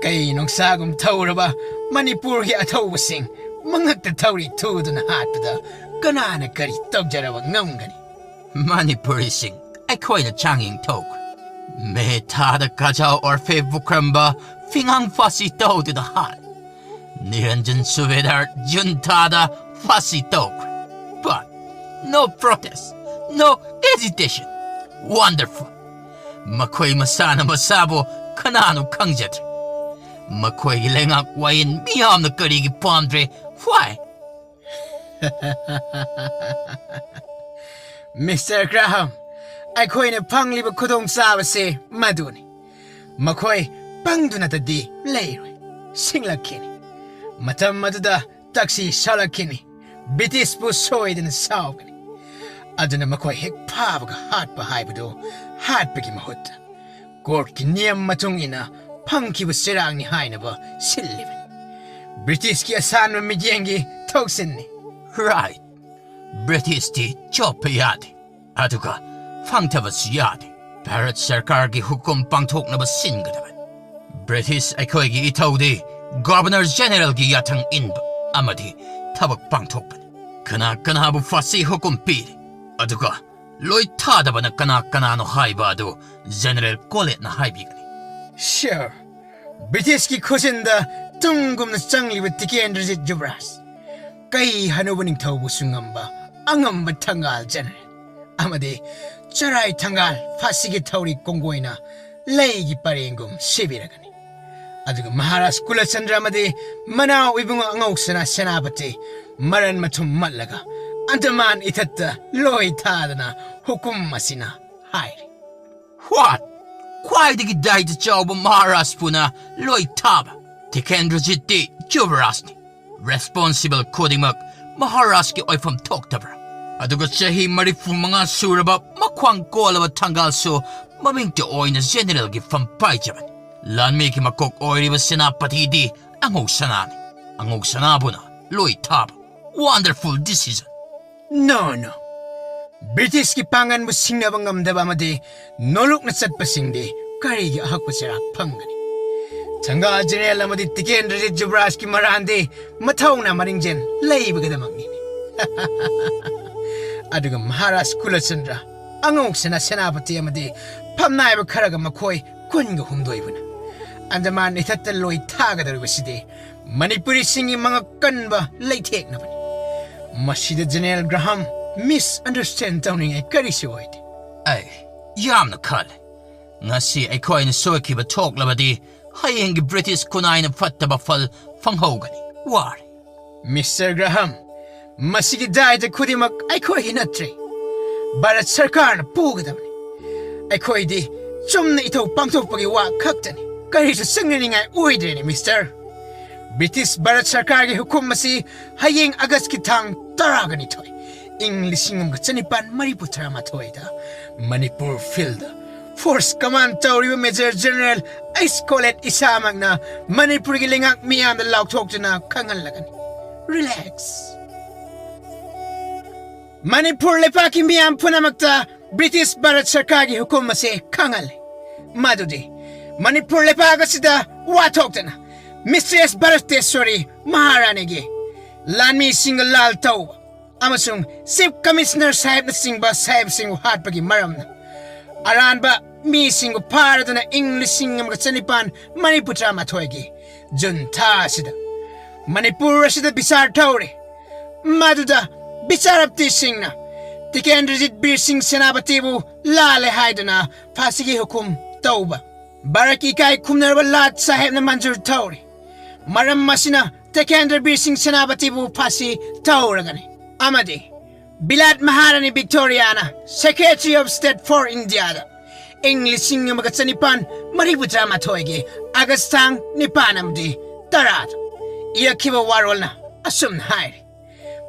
ꯀꯩ ꯅꯨꯡꯁꯥꯒꯨꯝ ꯊꯧꯔꯕ ꯃꯅꯤꯄꯨꯔꯒꯤ ꯑꯊꯧꯕꯁꯤꯡ ꯃꯉꯛꯇ ꯊꯧꯔꯤ ꯊꯨꯗꯨꯅ ꯍꯥꯠꯄꯗ ꯀꯅꯥꯅ ꯀꯔꯤ ꯇꯧꯖꯔꯕ ꯉꯝꯒꯅꯤ? ꯃꯅꯤꯄꯨꯔꯤꯁꯤꯡ ꯑꯩꯈꯣꯏꯅ ꯆꯥꯡꯌꯦꯡ ꯇꯧꯈ꯭ꯔꯦ꯫ ꯃꯦ ꯊꯥꯗ ꯀꯥꯖꯥꯎ ꯑꯣꯔꯐꯦ ꯕꯨꯈ꯭ꯔꯝꯕ ꯐꯤꯉꯥꯡ ꯐꯥꯁꯤ ꯇꯧꯗꯨꯅ ꯍꯥꯠꯂꯦ꯫ ꯅꯤꯔꯟꯖꯟ ꯁꯨꯕꯦꯗꯥꯔ ꯖꯨꯟ ꯊꯥꯗ ꯐꯥꯁꯤ ꯇꯧꯈ꯭ꯔꯦ꯫ But no protest, no agitation. Wonderful. ꯃꯈꯣꯏ ꯃꯁꯥꯅ ꯃꯁꯥꯕꯨ ꯀꯅꯥꯅꯣ ꯈꯪꯖꯗ꯭ꯔꯦ꯫ ꯃꯈꯣꯏꯒꯤ ꯂꯩꯉꯥꯛ ꯋꯥꯌꯦꯜ ꯃꯤꯌꯥꯝꯅ ꯀꯔꯤꯒꯤ ꯄꯥꯝꯗ꯭ꯔꯦ? Why? ꯃꯤꯁꯇꯔ ꯒ꯭ꯔꯥꯍꯥꯝ, ꯑꯩꯈꯣꯏꯅ ꯐꯪꯂꯤꯕ ꯈꯨꯗꯣꯡꯆꯥꯕꯁꯦ ꯃꯗꯨꯅꯤ꯫ ꯃꯈꯣꯏ ꯄꯪꯗꯨꯅꯇꯗꯤ ꯂꯩꯔꯣꯏ, ꯁꯤꯡꯂꯛꯈꯤꯅꯤ꯫ ꯃꯇꯝ ꯑꯗꯨꯗ ꯇꯛꯁꯤ ꯁꯥꯠꯂꯛꯈꯤꯅꯤ꯫ ꯕ꯭ꯔꯤꯇꯤꯁꯄꯨ ꯁꯣꯏꯗꯅ ꯁꯥꯎꯒꯅꯤ꯫ ꯑꯗꯨꯅ ꯃꯈꯣꯏ ꯍꯦꯛ ꯐꯥꯕꯒ ꯍꯥꯠꯄ ꯍꯥꯏꯕꯗꯨ ꯍꯥꯠꯄꯒꯤ ꯃꯍꯨꯠꯇ ꯀꯣꯔꯠꯀꯤ ꯅꯤꯌꯝ ꯃꯇꯨꯡ ꯏꯟꯅ ꯐꯪꯈꯤꯕ ꯆꯩꯔꯥꯛꯅꯤ ꯍꯥꯏꯅꯕ ꯁꯤꯜꯂꯤꯕꯅꯤ꯫ ꯕ꯭ꯔꯤꯇꯤꯁꯀꯤ ꯑꯁꯥꯟꯕ ꯃꯤꯠꯌꯦꯡꯒꯤ ꯊꯧꯁꯤꯟꯅꯤ꯫ Right. ꯕ꯭ꯔꯤꯇꯤꯁꯇꯤ ꯆꯣꯞꯄ ꯌꯥꯗꯦ, ꯑꯗꯨꯒ ꯐꯪꯊꯕꯁꯨ ꯌꯥꯗꯦ꯫ ꯚꯥꯔꯠ ꯁꯔꯀꯥꯔꯒꯤ ꯍꯨꯀꯨꯝ ꯄꯥꯡꯊꯣꯛꯅꯕ ꯁꯤꯟꯒꯗꯕꯅꯤ꯫ ꯕ꯭ꯔꯤꯇꯤꯁ ꯑꯩꯈꯣꯏꯒꯤ ꯏꯊꯧꯗꯤ ꯒꯚꯔꯅꯔ ꯖꯦꯅꯦꯔꯦꯜꯒꯤ ꯌꯥꯊꯪ ꯏꯟꯕ ꯑꯃꯗꯤ ꯊꯕꯛ ꯄꯥꯡꯊꯣꯛꯄꯅꯤ꯫ ꯀꯅꯥ ꯀꯅꯥꯕꯨ ꯐꯥꯁꯤ ꯍꯨꯀꯨꯝ ꯄꯤꯔꯤ, ꯑꯗꯨꯒ ꯂꯣꯏ ꯊꯥꯗꯕꯅ ꯀꯅꯥ ꯀꯅꯥꯅꯣ ꯍꯥꯏꯕ ꯑꯗꯨ ꯖꯦꯅꯦꯔꯦꯜ ꯀꯣꯂꯦꯠꯅ ꯍꯥꯏꯕꯤꯒꯅꯤ꯫ Sure. ꯕ꯭ꯔꯤꯇꯤꯁꯀꯤ ꯈꯨꯖꯤꯟꯗ ꯇꯨꯡꯒꯨꯝꯅ ꯆꯪꯂꯤꯕ ꯇꯤꯀꯦꯟꯗ꯭ꯔꯖꯤꯠ ꯌꯨꯕꯔꯥꯖ꯫ ꯀꯩ ꯍꯅꯨꯕ ꯅꯤꯡꯊꯧꯕꯨꯁꯨ ꯉꯝꯕ ꯑꯉꯝꯕ ꯊꯪꯒꯥꯜ ꯖꯦꯅꯦꯔꯦꯜ꯫ ꯑꯃꯗꯤ ꯆꯔꯥꯏ ꯊꯪꯒꯥꯜ ꯐꯥꯁꯤꯒꯤ ꯊꯧꯔꯤ ꯀꯣꯡꯒꯣꯏꯅ ꯂꯩꯒꯤ ꯄꯔꯦꯡꯒꯨꯝ ꯁꯤꯕꯤꯔꯒꯅꯤ꯫ ꯑꯗꯨꯒ ꯃꯍꯥꯔꯥꯖ ꯀꯨꯂꯆꯟꯗ꯭ꯔ ꯑꯃꯗꯤ ꯃꯅꯥꯎ ꯏꯕꯨꯡꯉꯣ ꯑꯉꯧꯁꯅꯥ ꯁꯦꯅꯥꯄꯇꯤ ꯃꯔꯟ ꯃꯊꯨꯝ ꯃꯠꯂꯒ ꯑꯟꯗꯃꯥꯟ ꯏꯊꯠꯇ ꯂꯣꯏ ꯊꯥꯗꯅ ꯍꯨꯀꯨꯝ ꯑꯁꯤꯅ ꯍꯥꯏꯔꯤ꯫ What? ꯈ꯭ꯋꯥꯏꯗꯒꯤ ꯗꯥꯏꯇ ꯆꯥꯎꯕ ꯃꯍꯥꯔꯥꯖꯄꯨꯅ ꯂꯣꯏ ꯊꯥꯕ? ꯇꯤꯀꯦꯟꯗ꯭ꯔꯖꯤꯠꯇꯤ ꯌꯨꯕꯔꯥꯖꯅꯤ꯫ ꯔꯦꯁꯄꯣꯟꯁꯤꯕꯜ ꯈꯨꯗꯤꯡꯃꯛ ꯃꯍꯥꯔꯥꯖꯀꯤ ꯑꯣꯏꯐꯝ ꯊꯣꯛꯇꯕ꯭ꯔꯥ? ꯑꯗꯨꯒ ꯆꯍꯤ ꯃꯔꯤꯐꯨ ꯃꯉꯥ ꯁꯨꯔꯕ ꯃꯈ꯭ꯋꯥꯡ ꯀꯣꯜꯂꯕ ꯊꯪꯒꯥꯜꯁꯨ ꯃꯃꯤꯡꯇ ꯑꯣꯏꯅ ꯖꯦꯅꯦꯔꯦꯜꯒꯤ ꯐꯝ ꯄꯥꯏꯖꯕꯅꯤ꯫ ꯂꯥꯟꯃꯤꯒꯤ ꯃꯀꯣꯛ ꯑꯣꯏꯔꯤꯕ ꯁꯦꯅꯥꯄꯇꯤꯗꯤ ꯑꯉꯧ ꯁꯅꯥꯅꯤ꯫ ꯑꯉꯧ ꯁꯅꯥꯕꯨꯅ ꯂꯣꯏ ꯊꯥꯕ꯫ Wonderful decision꯫ No, no꯫ ꯕ꯭ꯔꯤꯇꯤꯁꯀꯤ ꯄꯥꯡꯒꯟꯕꯨ ꯁꯤꯡꯅꯕ ꯉꯝꯗꯕ ꯑꯃꯗꯤ ꯅꯣꯂꯨꯛꯅ ꯆꯠꯄꯁꯤꯡꯗꯤ ꯀꯔꯤꯒꯤ ꯑꯍꯛꯄ ꯆꯩꯔꯥꯛ ꯐꯪꯒꯅꯤ? ꯊꯪꯒꯥꯜ ꯖꯦꯅꯦꯔꯦꯜ ꯑꯃꯗꯤ ꯇꯤꯀꯦꯟꯗ꯭ꯔꯖꯤꯠ ꯖꯨꯕꯔꯥꯖꯀꯤ ꯃꯔꯥꯟꯗꯤ ꯃꯊꯧꯅꯥ ꯃꯔꯤꯡꯖꯦꯜ ꯂꯩꯕꯒꯤꯗꯃꯛꯅꯤꯅꯦ꯫ ꯑꯗꯨꯒ ꯃꯍꯥꯔꯥꯖ ꯀꯨꯂꯆꯟꯗ꯭ꯔ, ꯑꯉꯧꯁꯅꯥ ꯁꯦꯅꯥꯄꯇꯤ ꯑꯃꯗꯤ ꯐꯝꯅꯥꯏꯕ ꯈꯔꯒ ꯃꯈꯣꯏ ꯀꯨꯟꯒ ꯍꯨꯝꯗꯣꯏꯕꯨꯅ ꯑꯟꯗꯃꯥꯟ ꯏꯊꯠꯇ ꯂꯣꯏ ꯊꯥꯒꯗꯧꯔꯤꯕꯁꯤꯗꯤ ꯃꯅꯤꯄꯨꯔꯤꯁꯤꯡꯒꯤ ꯃꯉꯛ ꯀꯟꯕ ꯂꯩꯊꯦꯛꯅꯕꯅꯤ꯫ ꯃꯁꯤꯗ ꯖꯦꯅꯦꯔꯦꯜ ꯒ꯭ꯔꯥꯍꯥꯝ misunderstand ꯇꯧꯅꯤꯡꯉꯥꯏ ꯀꯔꯤꯁꯨ ꯑꯣꯏꯗꯦ꯫ ꯑꯩ ꯌꯥꯝꯅ ꯈꯜꯂꯦ꯫ ꯉꯁꯤ ꯑꯩꯈꯣꯏꯅ ꯁꯣꯏꯈꯤꯕ ꯊꯣꯛꯂꯕꯗꯤ ꯍꯌꯦꯡꯒꯤ ꯕ꯭ꯔꯤꯇꯤꯁ ꯈꯨꯟꯅꯥꯏꯅ ꯐꯠꯇꯕ ꯐꯜ ꯐꯪꯍꯧꯒꯅꯤ꯫ ꯋꯥꯔꯦ꯫ ꯃꯤꯁꯇꯔ ꯒ꯭ꯔꯥꯍꯥꯝ, ꯃꯁꯤꯒꯤ ꯗꯥꯏꯇ ꯈꯨꯗꯤꯡꯃꯛ ꯑꯩꯈꯣꯏꯒꯤ ꯅꯠꯇ꯭ꯔꯦ꯫ ꯚꯥꯔꯠ ꯁꯔꯀꯥꯔꯅ ꯄꯨꯒꯗꯕꯅꯤ꯫ ꯑꯩꯈꯣꯏꯗꯤ ꯆꯨꯝꯅ ꯏꯊꯧ ꯄꯥꯡꯊꯣꯛꯄꯒꯤ ꯋꯥ ꯈꯛꯇꯅꯤ꯫ ꯀꯔꯤꯁꯨ ꯆꯪꯅꯅꯤꯡꯉꯥꯏ ꯑꯣꯏꯗ꯭ꯔꯦꯅꯦ, ꯃꯤꯁꯇꯔ꯫ ꯕ꯭ꯔꯤꯇꯤꯁ ꯚꯥꯔꯠ ꯁꯔꯀꯥꯔꯒꯤ ꯍꯨꯀꯨꯝ ꯑꯁꯤ ꯍꯌꯦꯡ ꯑꯥꯒꯁꯀꯤ ꯇꯥꯡ ꯇꯔꯥꯒ ꯅꯤꯊꯣꯏ, ꯏꯪ ꯂꯤꯁꯤꯡ ꯑꯃꯒ ꯆꯅꯤꯄꯥꯟ ꯃꯔꯤꯐꯨ ꯇꯔꯥꯃꯥꯊꯣꯏꯗ ꯃꯅꯤꯄꯨꯔ ꯐꯤꯜꯗ ꯐꯣꯔꯁ ꯀꯃꯥꯟ ꯇꯧꯔꯤꯕ ꯃꯦꯖꯔ ꯖꯦꯅꯔꯦꯜ ꯑꯩꯆ ꯀꯣꯂꯦꯠ ꯏꯁꯥꯃꯛꯅ ꯃꯅꯤꯄꯨꯔꯒꯤ ꯂꯩꯉꯥꯛ ꯃꯤꯌꯥꯝꯗ ꯂꯥꯎꯊꯣꯛꯇꯨꯅ ꯈꯪꯍꯜꯂꯒꯅꯤ꯫ ꯔꯤꯂꯦꯛꯁ꯫ ꯃꯅꯤꯄꯨꯔ ꯂꯩꯄꯥꯛꯀꯤ ꯃꯤꯌꯥꯝ ꯄꯨꯝꯅꯃꯛꯇ ꯕ꯭ꯔꯤꯇꯤꯁ ꯚꯥꯔꯠ ꯁꯔꯀꯥꯔꯒꯤ ꯍꯨꯀꯨꯝ ꯑꯁꯤ ꯈꯪꯍꯜꯂꯤ꯫ ꯃꯗꯨꯗꯤ ꯃꯅꯤꯄꯨꯔ ꯂꯩꯄꯥꯛ ꯑꯁꯤꯗ ꯋꯥꯊꯣꯛꯇꯅ ꯃꯤꯁꯇ꯭ꯔꯦꯁ ꯚꯥꯔꯇꯦꯁ꯭ꯋꯔꯤ ꯃꯍꯥꯔꯥꯅꯤꯒꯤ ꯂꯥꯟꯃꯤꯁꯤꯡꯒ ꯂꯥꯜ ꯇꯧꯕ ꯑꯃꯁꯨꯡ ꯆꯤꯐ ꯀꯃꯤꯁꯅꯔ ꯁꯥꯍꯦꯕꯅꯆꯤꯡꯕ ꯁꯥꯍꯦꯕꯁꯤꯡꯕꯨ ꯍꯥꯠꯄꯒꯤ ꯃꯔꯝꯅ ꯑꯔꯥꯟꯕ ꯃꯤꯁꯤꯡꯕꯨ ꯐꯥꯔꯗꯨꯅ ꯏꯪ ꯂꯤꯁꯤꯡ ꯑꯃꯒ ꯆꯅꯤꯄꯥꯟ ꯃꯔꯤꯐꯨ ꯇꯔꯥꯃꯥꯊꯣꯏꯒꯤ ꯖꯨꯟ ꯊꯥ ꯑꯁꯤꯗ ꯃꯅꯤꯄꯨꯔ ꯑꯁꯤꯗ ꯕꯤꯆꯥꯔ ꯇꯧꯔꯤ꯫ ꯃꯗꯨꯗ ꯕꯤꯆꯥꯔꯞꯇꯤꯁꯤꯡꯅ ꯇꯤꯀꯦꯟꯗ꯭ꯔꯖꯤꯠ ꯕꯤꯔ ꯁꯤꯡ ꯁꯦꯅꯥꯄꯇꯤꯕꯨ ꯂꯥꯜꯂꯦ ꯍꯥꯏꯗꯨꯅ ꯐꯥꯁꯤꯒꯤ ꯍꯨꯀꯨꯝ ꯇꯧꯕ꯫ ꯚꯥꯔꯠꯀꯤ ꯏꯀꯥꯏ ꯈꯨꯝꯅꯔꯕ ꯂꯥꯠ ꯁꯥꯍꯦꯕꯅ ꯃꯟꯖꯨꯔ ꯇꯧꯔꯤ꯫ ꯃꯔꯝ ꯑꯁꯤꯅ ꯇꯤꯀꯦꯟꯗ꯭ꯔ ꯕꯤꯔ ꯁꯤꯡ ꯁꯦꯅꯥꯄꯇꯤꯕꯨ ꯐꯥꯁꯤ ꯇꯧꯔꯒꯅꯤ꯫ ꯑꯃꯗꯤ ꯕꯤꯂꯥꯠ ꯃꯍꯥꯔꯥꯅꯤ ꯚꯤꯛꯇꯣꯔꯤꯌꯥꯅ Secretary of State for Indiaꯗ ꯏꯪ ꯂꯤꯁꯤꯡ ꯑꯃꯒ ꯆꯅꯤꯄꯥꯟ ꯃꯔꯤꯐꯨ ꯇꯔꯥꯃꯥꯊꯣꯏꯒꯤ ꯑꯥꯒꯁ ꯇꯥꯡ ꯅꯤꯄꯥꯟ ꯑꯃꯗꯤ ꯇꯔꯥꯗ ꯏꯔꯛꯈꯤꯕ ꯋꯥꯔꯣꯜꯅ ꯑꯁꯨꯝꯅ ꯍꯥꯏꯔꯤ,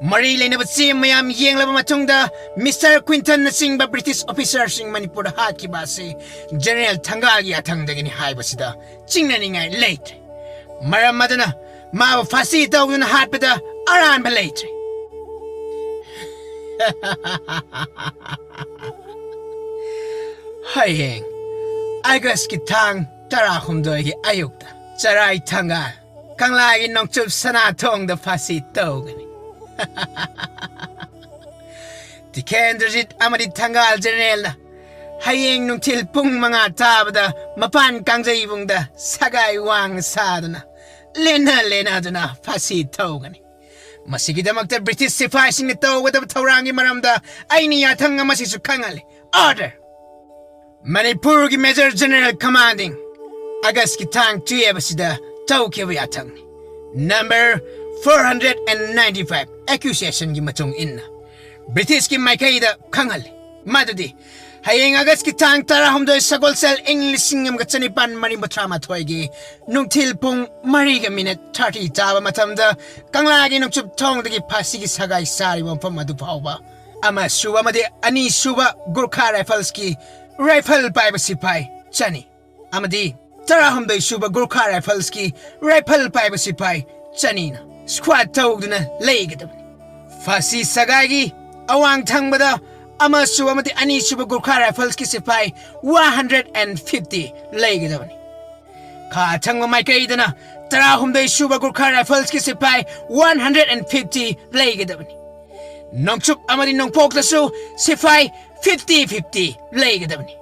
ꯃꯔꯤ ꯂꯩꯅꯕ ꯆꯦ ꯃꯌꯥꯝ ꯌꯦꯡꯂꯕ ꯃꯇꯨꯡꯗ, ꯃꯤꯁꯇꯔ ꯀ꯭ꯋꯤꯟꯇꯟꯅꯆꯤꯡꯕ ꯕ꯭ꯔꯤꯇꯤꯁ ꯑꯣꯐꯤꯁꯥꯔꯁꯤꯡ ꯃꯅꯤꯄꯨꯔꯗ ꯍꯥꯠꯈꯤꯕ ꯑꯁꯤ ꯖꯦꯅꯦꯔꯦꯜ ꯊꯪꯒꯥꯜꯒꯤ ꯌꯥꯊꯪꯗꯒꯤꯅꯤ ꯍꯥꯏꯕꯁꯤꯗ ꯆꯤꯡꯅꯅꯤꯡꯉꯥꯏ ꯂꯩꯇ꯭ꯔꯦ꯫ ꯃꯔꯝ ꯑꯗꯨꯅ ꯃꯥꯕꯨ ꯐꯥꯁꯤ ꯇꯧꯗꯨꯅ ꯍꯥꯠꯄꯗ ꯑꯔꯥꯟꯕ ꯂꯩꯇ꯭ꯔꯦ꯫ ꯍꯌꯦꯡ ꯑꯥꯒꯁꯀꯤ ꯊꯥꯡ ꯇꯔꯥꯍꯨꯝꯗꯣꯏꯒꯤ ꯑꯌꯨꯛꯇ ꯆꯔꯥꯏ ꯊꯪꯒꯥꯜ ꯀꯪꯂꯥꯒꯤ ꯅꯣꯡꯆꯨꯞ ꯁꯅꯥꯊꯣꯡꯗ ꯐꯥꯁꯤ ꯇꯧꯒꯅꯤ꯫ ꯇꯤꯀꯦꯟꯗ꯭ꯔꯖꯤꯠ ꯑꯃꯗꯤ ꯊꯪꯒꯥꯜ ꯖꯦꯅꯦꯔꯦꯜꯅ ꯍꯌꯦꯡ ꯅꯨꯡꯊꯤꯜ ꯄꯨꯡ ꯃꯉꯥ ꯇꯥꯕꯗ ꯃꯄꯥꯟ ꯀꯥꯡꯖꯩꯕꯨꯡꯗ ꯁꯒꯥꯏ ꯋꯥꯡ ꯁꯥꯗꯨꯅ, ꯂꯦꯟꯅ ꯂꯦꯟꯅꯗꯨꯅ ꯐꯥꯁꯤ ꯇꯧꯒꯅꯤ꯫ ꯃꯁꯤꯒꯤꯗꯃꯛꯇ ꯕ꯭ꯔꯤꯇꯤꯁ ꯁꯤꯐꯥꯏꯁꯤꯡꯅ ꯇꯧꯒꯗꯕ ꯊꯧꯔꯥꯡꯒꯤ ꯃꯔꯝꯗ ꯑꯩꯅ ꯌꯥꯊꯪ ꯑꯃꯁꯤꯁꯨ ꯈꯪꯍꯜꯂꯤ꯫ Order! ꯃꯅꯤꯄꯨꯔꯒꯤ ꯃꯦꯖꯔ ꯖꯦꯅꯦꯔꯦꯜ ꯀꯃꯥꯟꯗꯤꯡ ꯑꯥꯒꯁꯀꯤ ꯇꯥꯡ ꯇꯨꯌꯦꯜꯐ ꯑꯁꯤꯗ ꯇꯧꯈꯤꯕ ꯌꯥꯊꯪꯅꯤ꯫ Number four hundred and ninety five accusationꯒꯤ ꯃꯇꯨꯡ ꯏꯟꯅ ꯕ꯭ꯔꯤꯇꯤꯁꯀꯤ ꯃꯥꯏꯀꯩꯗ ꯈꯪꯍꯜꯂꯤ ꯃꯗꯨꯗꯤ ꯍꯌꯦꯡ ꯑꯥꯒꯁꯀꯤ ꯇꯥꯡ ꯇꯔꯥꯍꯨꯝꯗꯣꯏ ꯁꯒꯣꯜꯁꯦꯜ ꯏꯪ ꯂꯤꯁꯤꯡ ꯑꯃꯒ ꯆꯅꯤꯄꯥꯟ ꯃꯔꯤ ꯃꯊ꯭ꯔꯥ ꯃꯥꯊꯣꯏꯒꯤ ꯅꯨꯡꯊꯤꯜ ꯄꯨꯡ ꯃꯔꯤꯒ ꯃꯤꯅꯤꯠ ꯊꯥꯔꯇꯤ ꯇꯥꯕ ꯃꯇꯝꯗ ꯀꯪꯂꯥꯒꯤ ꯅꯣꯡꯆꯨꯞ ꯊꯣꯡꯗꯒꯤ ꯐꯥꯁꯤꯒꯤ ꯁꯒꯥꯏ ꯁꯥꯔꯤꯕ ꯃꯐꯝ ꯑꯗꯨ ꯐꯥꯎꯕ ꯑꯃꯁꯨꯕ ꯑꯃꯗꯤ ꯑꯅꯤꯁꯨꯕ ꯒꯨꯔꯈꯥ ꯔꯥꯏꯐꯜꯁꯀꯤ ꯔꯥꯏꯐꯜ ꯄꯥꯏꯕ ꯁꯤꯐꯥꯏ ꯆꯅꯤ ꯑꯃꯗꯤ ꯇꯔꯥꯍꯨꯝꯗꯣꯏ ꯁꯨꯕ ꯒꯨꯔꯈꯥ ꯔꯥꯏꯐꯜꯁꯀꯤ ꯔꯥꯏꯐꯜ ꯄꯥꯏꯕ ꯁꯤꯐꯥꯏ ꯆꯅꯤꯅ ꯁ꯭ꯀ꯭ꯋꯥꯗ ꯇꯧꯗꯨꯅ ꯂꯩꯒꯗꯕꯅꯤ꯫ ꯐꯥꯁꯤ ꯁꯒꯥꯏꯒꯤ ꯑꯋꯥꯡ ꯊꯪꯕꯗ ꯑꯃꯁꯨꯕ ꯑꯃꯗꯤ ꯑꯅꯤꯁꯨꯕ ꯒꯨꯔꯈꯥ ꯔꯥꯏꯐꯜꯁꯀꯤ ꯁꯤꯐꯥꯏ ꯋꯥꯟ ꯍꯟꯗ꯭ꯔꯦꯠ ꯑꯦꯟ ꯐꯤꯐꯇꯤ ꯂꯩꯒꯗꯕꯅꯤ꯫ ꯈꯥ ꯊꯪꯕ ꯃꯥꯏꯀꯩꯗꯅ ꯇꯔꯥꯍꯨꯝꯗꯣꯏ ꯁꯨꯕ ꯒꯨꯔꯈꯥ ꯔꯥꯏꯐꯜꯁꯀꯤ ꯁꯤꯐꯥꯏ ꯋꯥꯟ ꯍꯟꯗ꯭ꯔꯦꯠ ꯑꯦꯟ ꯐꯤꯐꯇꯤ ꯂꯩꯒꯗꯕꯅꯤ꯫ ꯅꯣꯡꯆꯨꯞ ꯑꯃꯗꯤ ꯅꯣꯡꯄꯣꯛꯇꯁꯨ ꯁꯤꯐꯥꯏ ꯐꯤꯐꯇꯤ ꯐꯤꯐꯇꯤ ꯂꯩꯒꯗꯕꯅꯤ꯫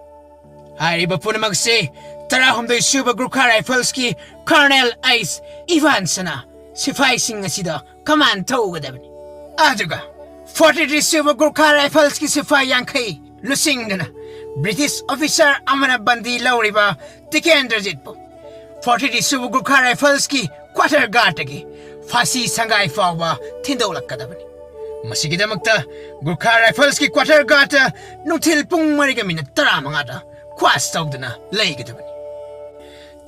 ꯍꯥꯏꯔꯤꯕ ꯄꯨꯝꯅꯃꯛꯁꯤ ꯇꯔꯥꯍꯨꯝꯗꯣꯏ ꯁꯨꯕ ꯒꯨꯔꯈꯥ ꯔꯥꯏꯐꯜꯁꯀꯤ ꯀꯔꯅꯦꯜ ꯑꯩꯁ ꯏꯚꯥꯟꯁꯅ ꯁꯤꯐꯥꯏꯁꯤꯡ ꯑꯁꯤꯗ ꯀꯃꯥꯟ ꯇꯧꯒꯗꯕꯅꯤ꯫ ꯑꯗꯨꯒ ꯐꯣꯔꯇꯤ ꯊ꯭ꯔꯤ ꯁꯨꯕ ꯒꯨꯔꯈꯥ ꯔꯥꯏꯐꯜꯁꯀꯤ ꯁꯤꯐꯥꯏ ꯌꯥꯡꯈꯩ ꯂꯨꯆꯤꯡꯗꯨꯅ ꯕ꯭ꯔꯤꯇꯤꯁ ꯑꯣꯐꯤꯁꯥꯔ ꯑꯃꯅ ꯕꯟꯗꯤ ꯂꯧꯔꯤꯕ ꯇꯤꯀꯦꯟꯗ꯭ꯔꯖꯤꯠꯄꯨ ꯐꯣꯔꯇꯤ ꯊ꯭ꯔꯤ ꯁꯨꯕ ꯒꯨꯔꯈꯥ ꯔꯥꯏꯐꯜꯁꯀꯤ ꯀ꯭ꯋꯥꯇꯔ ꯒꯥꯔꯗꯇꯒꯤ ꯐꯥꯁꯤ ꯁꯪꯒꯥꯏ ꯐꯥꯎꯕ ꯊꯤꯟꯗꯣꯛꯂꯛꯀꯗꯕꯅꯤ꯫ ꯃꯁꯤꯒꯤꯗꯃꯛꯇ ꯒꯨꯔꯈꯥ ꯔꯥꯏꯐꯜꯁꯀꯤ ꯀ꯭ꯋꯥꯇꯔ ꯒꯥꯔꯗꯇ ꯅꯨꯡꯊꯤꯜ ꯄꯨꯡ ꯃꯔꯤꯒ ꯃꯤꯅꯠ ꯇꯔꯥꯃꯉꯥꯗ ꯀ꯭ꯋꯥꯁ ꯇꯧꯗꯨꯅ ꯂꯩꯒꯗꯕꯅꯤ꯫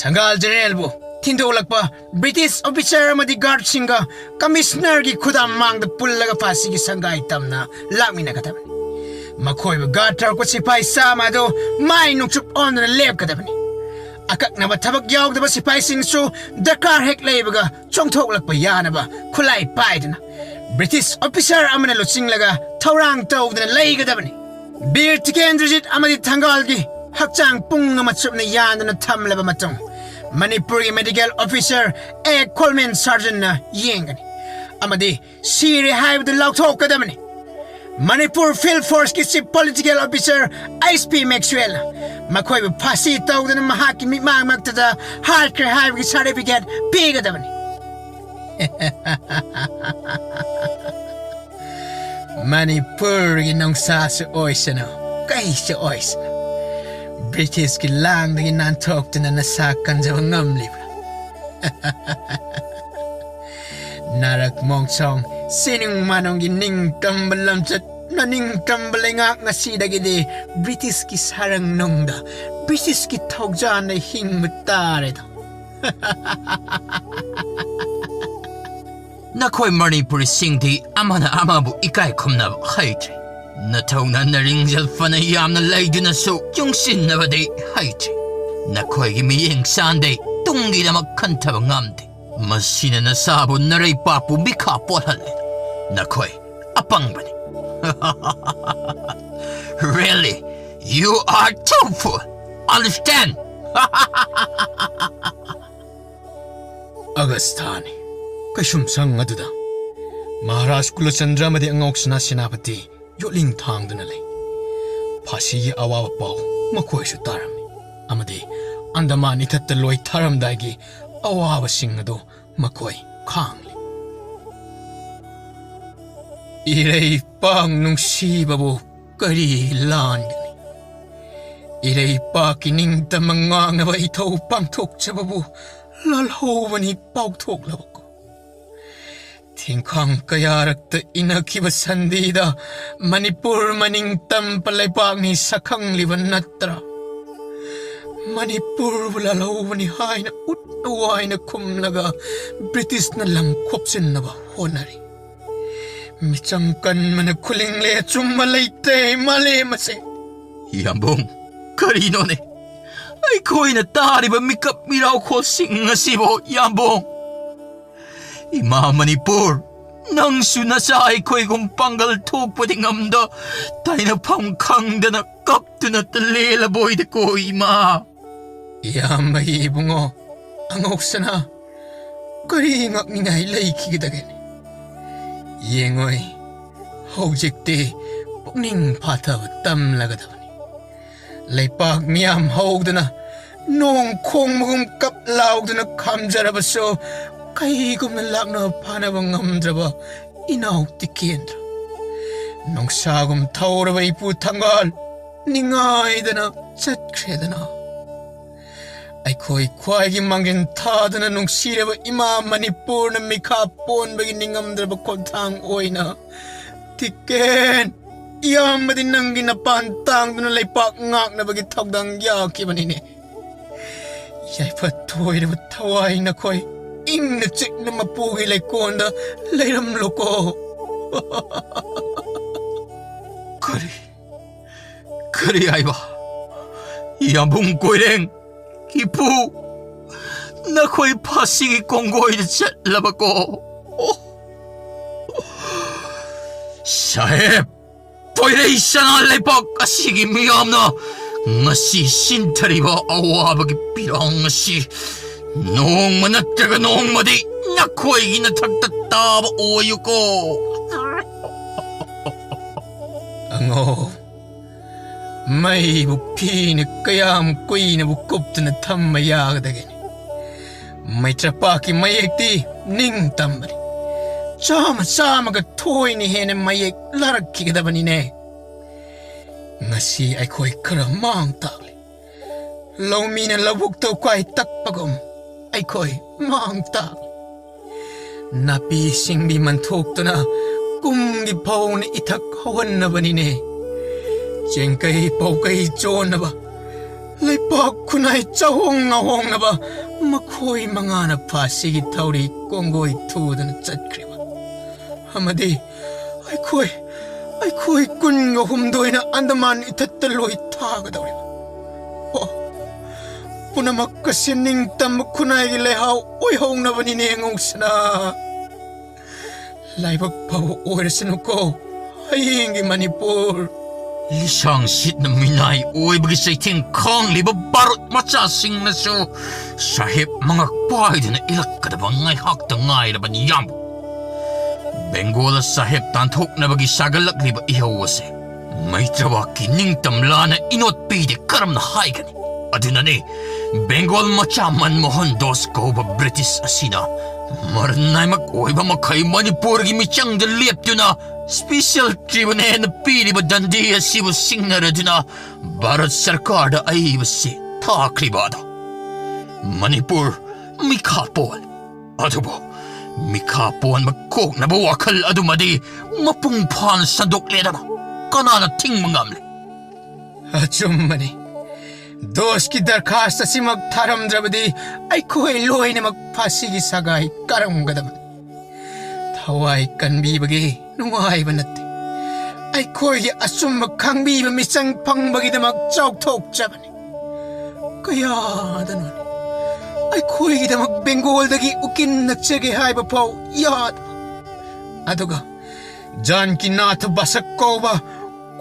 ꯊꯪꯒꯥꯜ ꯖꯦꯅꯦꯔꯦꯜꯕꯨ ꯊꯤꯟꯗꯣꯛꯂꯛꯄ ꯕ꯭ꯔꯤꯇꯤꯁ ꯑꯣꯐꯤꯁꯥꯔ ꯑꯃꯗꯤ ꯒꯥꯔꯗꯁꯤꯡꯒ ꯀꯃꯤꯁꯅꯔꯒꯤ ꯈꯨꯗꯥꯡ ꯃꯥꯡꯗ ꯄꯨꯜꯂꯒ ꯐꯥꯁꯤꯒꯤ ꯁꯪꯒꯥꯏ ꯇꯝꯅ ꯂꯥꯛꯃꯤꯟꯅꯒꯗꯕꯅꯤ꯫ ꯃꯈꯣꯏꯕꯨ ꯒꯥꯔꯗ ꯇꯧꯔꯛꯄ ꯁꯤꯐꯥꯏ ꯆꯥꯝꯃ ꯑꯗꯨ ꯃꯥꯏ ꯅꯨꯡꯆꯨꯞ ꯑꯣꯟꯗꯨꯅ ꯂꯦꯞꯀꯗꯕꯅꯤ꯫ ꯑꯀꯛꯅꯕ ꯊꯕꯛ ꯌꯥꯎꯗꯕ ꯁꯤꯐꯥꯏꯁꯤꯡꯁꯨ ꯗꯔꯀꯥꯔ ꯍꯦꯛ ꯂꯩꯕꯒ ꯆꯣꯡꯊꯣꯛꯂꯛꯄ ꯌꯥꯅꯕ ꯈꯨꯠꯂꯥꯏ ꯄꯥꯏꯗꯨꯅ ꯕ꯭ꯔꯤꯇꯤꯁ ꯑꯣꯐꯤꯁꯥꯔ ꯑꯃꯅ ꯂꯨꯆꯤꯡꯂꯒ ꯊꯧꯔꯥꯡ ꯇꯧꯗꯨꯅ ꯂꯩꯒꯗꯕꯅꯤ꯫ ꯕꯤꯔ ꯇꯤꯀꯦꯟꯗ꯭ꯔꯖꯤꯠ ꯑꯃꯗꯤ ꯊꯪꯒꯥꯜꯒꯤ ꯍꯛꯆꯥꯡ ꯄꯨꯡ ꯑꯃ ꯆꯨꯞꯅ ꯌꯥꯟꯗꯨꯅ ꯊꯝꯂꯕ ꯃꯇꯨꯡ, ꯃꯅꯤꯄꯨꯔꯒꯤ ꯃꯦꯗꯤꯀꯦꯜ ꯑꯣꯐꯤꯁꯥꯔ ꯑꯦ ꯀꯣꯜꯃꯦꯟ ꯁꯥꯔꯖꯟꯅ ꯌꯦꯡꯒꯅꯤ ꯑꯃꯗꯤ ꯁꯤꯔꯦ ꯍꯥꯏꯕꯗꯨ ꯂꯥꯎꯊꯣꯛꯀꯗꯕꯅꯤ꯫ ꯃꯅꯤꯄꯨꯔ ꯐꯤꯜꯗ ꯐꯣꯔꯁꯀꯤ chief political officer H P ꯃꯦꯛꯁꯋꯦꯜꯅ ꯃꯈꯣꯏꯕꯨ ꯐꯥꯁꯤ ꯇꯧꯗꯨꯅ ꯃꯍꯥꯛꯀꯤ ꯃꯤꯠꯃꯥꯡꯃꯛꯇꯗ ꯍꯥꯠꯈ꯭ꯔꯦ ꯍꯥꯏꯕꯒꯤ ꯁꯥꯔꯇꯤꯐꯤꯀꯦꯠ ꯄꯤꯒꯗꯕꯅꯤ꯫ ꯃꯅꯤꯄꯨꯔꯒꯤ ꯅꯨꯡꯁꯥꯁꯨ ꯑꯣꯏꯁꯅꯨ, ꯀꯩꯁꯨ ꯑꯣꯏꯁꯅꯨ, ꯕ꯭ꯔꯤꯇꯤꯁꯀꯤ ꯂꯥꯡꯗꯒꯤ ꯅꯥꯟꯊꯣꯛꯇꯨꯅ ꯅꯁꯥ ꯀꯟꯖꯕ ꯉꯝꯂꯤꯕ꯭ꯔꯥ? ꯅꯥꯔꯛ ꯃꯣꯡꯁꯣꯡ, ꯁꯤꯅꯨꯡ ꯃꯥꯅꯨꯡꯒꯤ ꯅꯤꯡꯇꯝꯕ ꯂꯝꯆꯠ, ꯅꯅꯤꯡꯇꯝꯕ ꯂꯩꯉꯥꯛ ꯉꯁꯤꯗꯒꯤꯗꯤ ꯕ꯭ꯔꯤꯇꯤꯁꯀꯤ ꯁꯥꯔꯪ ꯅꯨꯡꯗ, ꯕ꯭ꯔꯤꯇꯤꯁꯀꯤ ꯊꯧꯖꯥꯟꯗ ꯍꯤꯡꯕ ꯇꯥꯔꯦꯗꯣ꯫ ꯅꯈꯣꯏ ꯃꯅꯤꯄꯨꯔꯤꯁꯤꯡꯗꯤ ꯑꯃꯅ ꯑꯃꯕꯨ ꯏꯀꯥꯏ ꯈꯨꯝꯅꯕ ꯍꯩꯇ꯭ꯔꯦ꯫ ꯅꯊꯧꯅ ꯅꯔꯤꯡꯖꯦꯜ ꯐꯅ ꯌꯥꯝꯅ ꯂꯩꯗꯨꯅꯁꯨ ꯆꯨꯡꯁꯤꯟꯅꯕꯗꯤ ꯍꯩꯇ꯭ꯔꯦ꯫ ꯅꯈꯣꯏꯒꯤ ꯃꯤꯠꯌꯦꯡ ꯆꯥꯟꯗꯩ ꯇꯨꯡꯒꯤꯗꯃꯛ ꯈꯟꯊꯕ ꯉꯝꯗꯦ꯫ ꯃꯁꯤꯅ ꯅꯁꯥꯕꯨ ꯅꯔꯩꯄꯥꯛꯄꯨ ꯃꯤꯈꯥ ꯄꯣꯠꯍꯜꯂꯦ꯫ ꯅꯈꯣꯏ ꯑꯄꯪꯕꯅꯤ꯫ Really, you are too fool. Understand? ꯑꯒꯁꯊꯥꯅꯤ꯫ ꯀꯩꯁꯨꯝꯁꯪ ꯑꯗꯨꯗ ꯃꯍꯥꯔꯥꯖ ꯀꯨꯂꯆꯟꯗ꯭ꯔ ꯑꯃꯗꯤ ꯑꯉꯥꯎ ꯁꯅꯥ ꯁꯦꯅꯥꯄꯇꯤ ꯌꯣꯠꯂꯤꯡ ꯊꯥꯡꯗꯨꯅ ꯂꯩ꯫ ꯐꯥꯁꯤꯒꯤ ꯑꯋꯥꯕ ꯄꯥꯎ ꯃꯈꯣꯏꯁꯨ ꯇꯥꯔꯝꯃꯤ ꯑꯃꯗꯤ ꯑꯟꯗꯃꯥꯟ ꯏꯊꯠꯇ ꯂꯣꯏ ꯊꯥꯔꯝꯗꯥꯏꯒꯤ ꯑꯋꯥꯕꯁꯤꯡ ꯑꯗꯨ ꯃꯈꯣꯏ ꯈꯥꯡꯂꯤ꯫ ꯏꯔꯩꯄꯥꯛ ꯅꯨꯡꯁꯤꯕꯕꯨ ꯀꯔꯤ ꯂꯥꯟꯒꯅꯤ? ꯏꯔꯩꯄꯥꯛꯀꯤ ꯅꯤꯡꯇꯝꯕ ꯉꯥꯛꯅꯕ ꯏꯊꯧ ꯄꯥꯡꯊꯣꯛꯆꯕꯕꯨ ꯂꯥꯜꯍꯧꯕꯅꯤ ꯄꯥꯎꯊꯣꯛꯂꯕꯀꯣ꯫ ꯊꯤꯡꯈꯥꯡ ꯀꯌꯥꯔꯛꯇ ꯏꯟꯅꯈꯤꯕ ꯁꯟꯙꯤꯗ ꯃꯅꯤꯄꯨꯔ ꯃꯅꯤꯡ ꯇꯝꯕ ꯂꯩꯕꯥꯛꯅꯤ ꯁꯛꯈꯪꯂꯤꯕ ꯅꯠꯇ꯭ꯔꯥ? ꯃꯅꯤꯄꯨꯔꯕꯨ ꯂꯥꯜꯍꯧꯕꯅꯤ ꯍꯥꯏꯅ ꯎꯠꯅ ꯋꯥꯏꯅ ꯈꯨꯝꯂꯒ ꯕ꯭ꯔꯤꯇꯤꯁꯅ ꯂꯝ ꯈꯣꯞꯆꯤꯟꯅꯕ ꯍꯣꯠꯅꯔꯤ꯫ ꯃꯤꯆꯪ ꯀꯟꯕꯅ ꯈꯨꯂꯤꯡꯂꯦ, ꯑꯆꯨꯝꯕ ꯂꯩꯇꯦ ꯃꯥꯂꯦꯝ ꯑꯁꯦ꯫ ꯌꯥꯝꯕꯨꯡ, ꯀꯔꯤꯅꯣꯅꯦ? ꯑꯩꯈꯣꯏꯅ ꯇꯥꯔꯤꯕ ꯃꯤꯀꯞ ꯃꯤꯔꯥꯎꯈꯣꯜꯁꯤꯡ ꯑꯁꯤꯕꯨ, ꯌꯥꯝꯕꯨꯡ? ꯏꯃꯥ ꯃꯅꯤꯄꯨꯔ, ꯅꯪꯁꯨ ꯅꯆꯥ ꯑꯩꯈꯣꯏꯒꯨꯝ ꯄꯥꯡꯒꯜ ꯊꯣꯛꯄꯗꯤ ꯉꯝꯗ, ꯇꯥꯏꯅꯐꯝ ꯈꯪꯗꯅ ꯀꯞꯇꯨꯅ ꯂꯦꯜꯂꯕꯣꯏꯗꯀꯣ, ꯏꯃꯥ꯫ ꯏꯌꯥꯝꯕꯒꯤ ꯏꯕꯨꯡꯉꯣ, ꯑꯉꯧꯁꯅꯥ, ꯀꯔꯤ ꯉꯛꯅꯤꯡꯉꯥꯏ ꯂꯩꯈꯤꯒꯗꯒꯦ? ꯌꯦꯡꯉꯣꯏ, ꯍꯧꯖꯤꯛꯇꯤ ꯄꯨꯛꯅꯤꯡ ꯐꯥꯊꯕ ꯇꯝꯂꯒꯗꯕꯅꯤ꯫ ꯂꯩꯄꯥꯛ ꯃꯤꯌꯥꯝ ꯍꯧꯗꯨꯅ, ꯅꯣꯡ ꯈꯣꯡꯕꯒꯨꯝ ꯀꯞ ꯂꯥꯎꯗꯨꯅ ꯈꯥꯝꯖꯔꯕꯁꯨ, ꯀꯩꯒꯨꯝꯅ ꯂꯥꯛꯅꯕ ꯐꯥꯅꯕ ꯉꯝꯗ꯭ꯔꯕ ꯏꯅꯥꯎ ꯇꯤꯀꯦꯟꯗ꯭ꯔ, ꯅꯨꯡꯁꯥꯒꯨꯝ ꯊꯧꯔꯕ ꯏꯄꯨ ꯊꯪꯒꯥꯜ ꯅꯤꯡꯉꯥꯏꯗꯅ ꯆꯠꯈ꯭ꯔꯦꯗꯅ꯫ ꯑꯩꯈꯣꯏ ꯈ꯭ꯋꯥꯏꯒꯤ ꯃꯥꯡꯖꯤꯟ ꯊꯥꯗꯨꯅ ꯅꯨꯡꯁꯤꯔꯕ ꯏꯃꯥ ꯃꯅꯤꯄꯨꯔꯅ ꯃꯤꯈꯥ ꯄꯣꯟꯕꯒꯤ ꯅꯤꯡꯉꯝꯗ꯭ꯔꯕ ꯈꯣꯡꯊꯥꯡ ꯑꯣꯏꯅ ꯇꯤꯀꯦꯟ, ꯏꯌꯥꯝꯕꯗꯤ ꯅꯪꯒꯤ ꯅꯄꯥꯟ ꯇꯥꯡꯗꯨꯅ ꯂꯩꯄꯥꯛ ꯉꯥꯛꯅꯕꯒꯤ ꯊꯧꯗꯥꯡ ꯌꯥꯈꯤꯕꯅꯤꯅꯦ꯫ ꯌꯥꯏꯐ ꯊꯣꯏꯔꯕ ꯊꯋꯥꯏ ꯅꯈꯣꯏ ꯏꯪꯅ ꯆꯤꯛꯅ ꯃꯄꯨꯒꯤ ꯂꯩꯀꯣꯜꯗ ꯂꯩꯔꯝꯂꯣꯀꯣ꯫ ꯀꯔꯤ? ꯀꯔꯤ ꯍꯥꯏꯕ? ꯌꯥꯝꯕꯨꯡ ꯀꯣꯏꯔꯦꯡ, ꯏꯄꯨ, ꯅꯈꯣꯏ ꯐꯥꯁꯤꯒꯤ ꯀꯣꯡꯒꯣꯏꯗ ꯆꯠꯂꯕꯀꯣ? ꯑꯣ! ꯁꯥꯍꯦꯕ, ꯄꯣꯏꯔꯩ ꯆꯅꯥ ꯂꯩꯕꯥꯛ ꯑꯁꯤꯒꯤ ꯃꯤꯌꯥꯝꯅ ꯉꯁꯤ ꯁꯤꯟꯊꯔꯤꯕ ꯑꯋꯥꯕꯒꯤ ꯄꯤꯔꯥꯡ ꯑꯁꯤ ꯅꯣꯡꯃ ꯅꯠꯇ꯭ꯔꯒ ꯅꯣꯡꯃꯗꯤ ꯅꯈꯣꯏꯒꯤ ꯅꯊꯛꯇ ꯇꯥꯕ ꯑꯣꯏꯌꯨꯀꯣ꯫ ꯑꯉꯧ, ꯃꯩꯕꯨ ꯐꯤꯅ ꯀꯌꯥꯝ ꯀꯨꯏꯅꯕꯨ ꯀꯨꯞꯇꯨꯅ ꯊꯝꯕ ꯌꯥꯒꯗꯒꯦꯅꯦ? ꯃꯩꯇ꯭ꯔꯄꯥꯛꯀꯤ ꯃꯌꯦꯛꯇꯤ ꯅꯤꯡꯇꯝꯕꯅꯤ꯫ ꯆꯥꯝꯃ ꯆꯥꯝꯃꯒ ꯊꯣꯏꯅ ꯍꯦꯟꯅ ꯃꯌꯦꯛ ꯂꯥꯔꯛꯈꯤꯒꯗꯕꯅꯤꯅꯦ꯫ ꯉꯁꯤ ꯑꯩꯈꯣꯏ ꯈꯔ ꯃꯥꯡ ꯇꯥꯛꯂꯤ꯫ ꯂꯧꯃꯤꯅ ꯂꯧꯕꯨꯛꯇ ꯎꯀꯥꯏ ꯇꯛꯄꯒꯨꯝ ꯑꯩꯈꯣꯏ ꯃꯥꯡ ꯇꯥꯛꯂꯤ꯫ ꯅꯥꯄꯤ ꯁꯤꯡꯕꯤ ꯃꯟꯊꯣꯛꯇꯨꯅ ꯀꯨꯝꯒꯤ ꯐꯧꯅ ꯏꯊꯛ ꯍꯧꯍꯟꯅꯕꯅꯤꯅꯦ꯫ ꯆꯦꯡꯀꯩ ꯄꯧꯀꯩ ꯆꯣꯟꯅꯕ ꯂꯩꯄꯥꯛ ꯈꯨꯟꯅꯥꯏ ꯆꯥꯍꯣꯡ ꯉꯥꯍꯣꯡꯅꯕ ꯃꯈꯣꯏ ꯃꯉꯥꯅ ꯐꯥꯁꯤꯒꯤ ꯊꯧꯔꯤ ꯀꯣꯡꯒꯣꯏ ꯊꯨꯗꯅ ꯆꯠꯈ꯭ꯔꯤꯕ ꯑꯃꯗꯤ ꯑꯩꯈꯣꯏ, ꯑꯩꯈꯣꯏ ꯀꯨꯟꯒ ꯍꯨꯝꯗꯣꯏꯅ ꯑꯟꯗꯃꯥꯟ ꯏꯊꯠꯇ ꯂꯣꯏ ꯊꯥꯒꯗꯧꯔꯤꯕ꯫ ꯑꯣ, ꯄꯨꯝꯅꯃꯛ ꯑꯁꯤ ꯅꯤꯡꯇꯝꯕ ꯈꯨꯟꯅꯥꯏꯒꯤ ꯂꯩꯍꯥꯎ ꯑꯣꯏꯍꯧꯅꯕꯅꯤꯅꯦ ꯉꯧꯁꯅꯥ꯫ ꯂꯥꯏꯕꯛ ꯐꯕ ꯑꯣꯏꯔꯁꯅꯨꯀꯣ ꯍꯌꯦꯡꯒꯤ ꯃꯅꯤꯄꯨꯔ꯫ ꯂꯤꯁꯥꯡ ꯁꯤꯠꯅ ꯃꯤꯅꯥꯏ ꯑꯣꯏꯕꯒꯤ ꯆꯩꯊꯦꯡ ꯈꯥꯡꯂꯤꯕ ꯚꯥꯔꯠ ꯃꯆꯥꯁꯤꯡꯅꯁꯨ ꯁꯥꯍꯦꯕ ꯃꯉꯛ ꯄꯥꯏꯗꯨꯅ ꯏꯜꯂꯛꯀꯗꯕ ꯉꯥꯏꯍꯥꯛꯇ ꯉꯥꯏꯔꯕꯅꯤ ꯏꯌꯥꯝꯕ꯫ ꯕꯦꯡꯒꯣꯜ ꯁꯥꯍꯦꯕ ꯇꯥꯟꯊꯣꯛꯅꯕꯒꯤ ꯁꯥꯒꯠꯂꯛꯂꯤꯕ ꯏꯍꯧ ꯑꯁꯦ ꯃꯩꯇ꯭ꯔꯋꯥꯛꯀꯤ ꯅꯤꯡꯇꯝ ꯂꯥꯟꯅ ꯏꯅꯣꯠ ꯄꯤꯗꯦ ꯀꯔꯝꯅ ꯍꯥꯏꯒꯅꯤ? ꯑꯗꯨꯅꯅꯤ ꯕꯦꯡꯒꯣꯜ ꯃꯆꯥ ꯃꯟꯃꯣꯍꯟ ꯗꯣꯁ ꯀꯧꯕ ꯕ꯭ꯔꯤꯇꯤꯁ ꯑꯁꯤꯅ ꯃꯔꯟ ꯅꯥꯏꯃꯛ ꯑꯣꯏꯕ ꯃꯈꯩ ꯃꯅꯤꯄꯨꯔꯒꯤ ꯃꯤꯆꯪꯗ ꯂꯦꯞꯇꯨꯅ ꯁ꯭ꯄꯤꯁꯦꯜ ꯇ꯭ꯔꯤꯕꯨꯅꯦꯜꯅ ꯄꯤꯔꯤꯕ ꯗꯟꯗꯤ ꯑꯁꯤꯕꯨ ꯁꯤꯡꯅꯔꯗꯨꯅ ꯚꯥꯔꯠ ꯁꯔꯀꯥꯔꯗ ꯑꯏꯕꯁꯤ ꯊꯥꯈ꯭ꯔꯤꯕ ꯑꯗꯣ꯫ ꯃꯅꯤꯄꯨꯔ ꯃꯤꯈꯥ ꯄꯣꯜ꯫ ꯑꯗꯨꯕꯨ ꯃꯤꯈꯥ ꯄꯣꯟꯕ ꯀꯣꯛꯅꯕ ꯋꯥꯈꯜ ꯑꯗꯨꯃꯗꯤ ꯃꯄꯨꯡ ꯐꯥꯅ ꯁꯟꯗꯣꯛꯂꯦꯗꯅ ꯀꯅꯥꯅ ꯊꯤꯡꯕ ꯉꯝꯂꯦ? ꯑꯆꯨꯝꯕꯅꯤ꯫ ꯗꯣꯁꯀꯤ ꯗꯔꯈꯥꯁ ꯑꯁꯤꯃꯛ ꯊꯥꯔꯝꯗ꯭ꯔꯕꯗꯤ ꯑꯩꯈꯣꯏ ꯂꯣꯏꯅꯃꯛ ꯐꯥꯁꯤꯒꯤ ꯁꯒꯥꯏ ꯀꯥꯔꯝꯒꯗꯕꯅꯤ꯫ ꯊꯋꯥꯏ ꯀꯟꯕꯤꯕꯒꯤ ꯅꯨꯡꯉꯥꯏꯕ ꯅꯠꯇꯦ꯫ ꯑꯩꯈꯣꯏꯒꯤ ꯑꯆꯨꯝꯕ ꯈꯪꯕꯤꯕ ꯃꯤꯆꯪ ꯐꯪꯕꯒꯤꯗꯃꯛ ꯆꯥꯎꯊꯣꯛꯆꯕꯅꯤ꯫ ꯀꯌꯥꯗꯅꯣꯅꯦ ꯑꯩꯈꯣꯏꯒꯤꯗꯃꯛ ꯕꯦꯡꯒꯣꯜꯗꯒꯤ ꯎꯀꯤꯜ ꯅꯠꯆꯒꯦ ꯍꯥꯏꯕ ꯐꯥꯎ ꯌꯥꯗꯕ꯫ ꯑꯗꯨꯒ ꯖꯥꯟꯀꯤ ꯅꯥꯊ ꯕꯥꯁꯛ ꯀꯧꯕ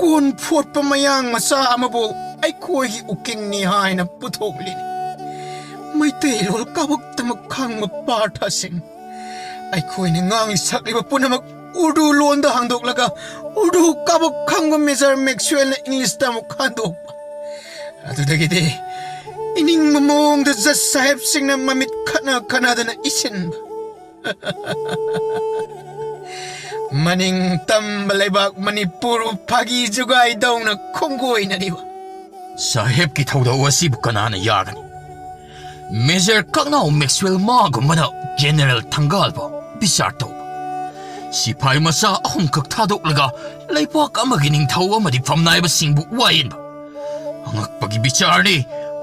ꯀꯣꯟ ꯐꯣꯠꯄ ꯃꯌꯥꯡ ꯃꯆꯥ ꯑꯃꯕꯨ ꯑꯩꯈꯣꯏꯒꯤ ꯎꯀꯤꯜꯅꯤ ꯍꯥꯏꯅ ꯄꯨꯊꯣꯛꯂꯤꯅꯤ꯫ ꯃꯩꯇꯩꯂꯣꯟ ꯀꯥꯕꯛꯇꯃꯛ ꯈꯪꯕ ꯄꯥꯔꯊꯁꯤꯡ, ꯑꯩꯈꯣꯏꯅ ꯉꯥꯡꯂꯤ ꯁꯛꯂꯤꯕ ꯄꯨꯝꯅꯃꯛ ꯎꯔꯗꯨ ꯂꯣꯟꯗ ꯍꯟꯗꯣꯛꯂꯒ ꯎꯔꯗꯨ ꯀꯥꯕꯛ ꯈꯪꯕ ꯃꯦꯖꯔ ꯃꯦꯛꯁꯋꯦꯜꯅ ꯏꯪꯂꯤꯁꯇ ꯑꯃꯨꯛ ꯍꯟꯗꯣꯛꯄ꯫ ꯑꯗꯨꯗꯒꯤꯗꯤ ꯏꯅꯤꯡꯕ ꯃꯑꯣꯡꯗ ꯖꯖ ꯁꯥꯍꯦꯕꯁꯤꯡꯅ ꯃꯃꯤꯠ ꯈꯠꯅ ꯈꯠꯅꯗꯅ ꯏꯁꯤꯟꯕ꯫ ꯃꯅꯤꯡ ꯇꯝꯕ ꯂꯩꯕꯥꯛ ꯃꯅꯤꯄꯨꯔꯕꯨ ꯐꯥꯒꯤ ꯖꯨꯒꯥꯏꯗꯧꯅ ꯈꯣꯡꯒꯣꯏꯅꯔꯤꯕ꯫ ꯁꯥꯍꯦꯕꯀꯤ ꯊꯧꯗꯧ ꯑꯁꯤꯕꯨ ꯀꯅꯥꯅ ꯌꯥꯒꯅꯤ? ꯃꯦꯖꯔ ꯀꯛꯅꯥꯎ ꯃꯦꯛꯁꯋꯦꯜ ꯃꯥꯒꯨꯝꯕꯅ ꯖꯦꯅꯦꯔꯦꯜ ꯊꯪꯒꯥꯜꯕꯨ ꯕꯤꯆꯥꯔ ꯇꯧꯕ꯫ ꯁꯤꯐꯥꯏ ꯃꯆꯥ ꯑꯍꯨꯝꯈꯛ ꯊꯥꯗꯣꯛꯂꯒ ꯂꯩꯕꯥꯛ ꯑꯃꯒꯤ ꯅꯤꯡꯊꯧ ꯑꯃꯗꯤ ꯐꯝꯅꯥꯏꯕꯁꯤꯡꯕꯨ ꯋꯥꯌꯦꯟꯕ꯫ ꯑꯉꯛꯄꯒꯤ ꯕꯤꯆꯥꯔꯅꯤ꯫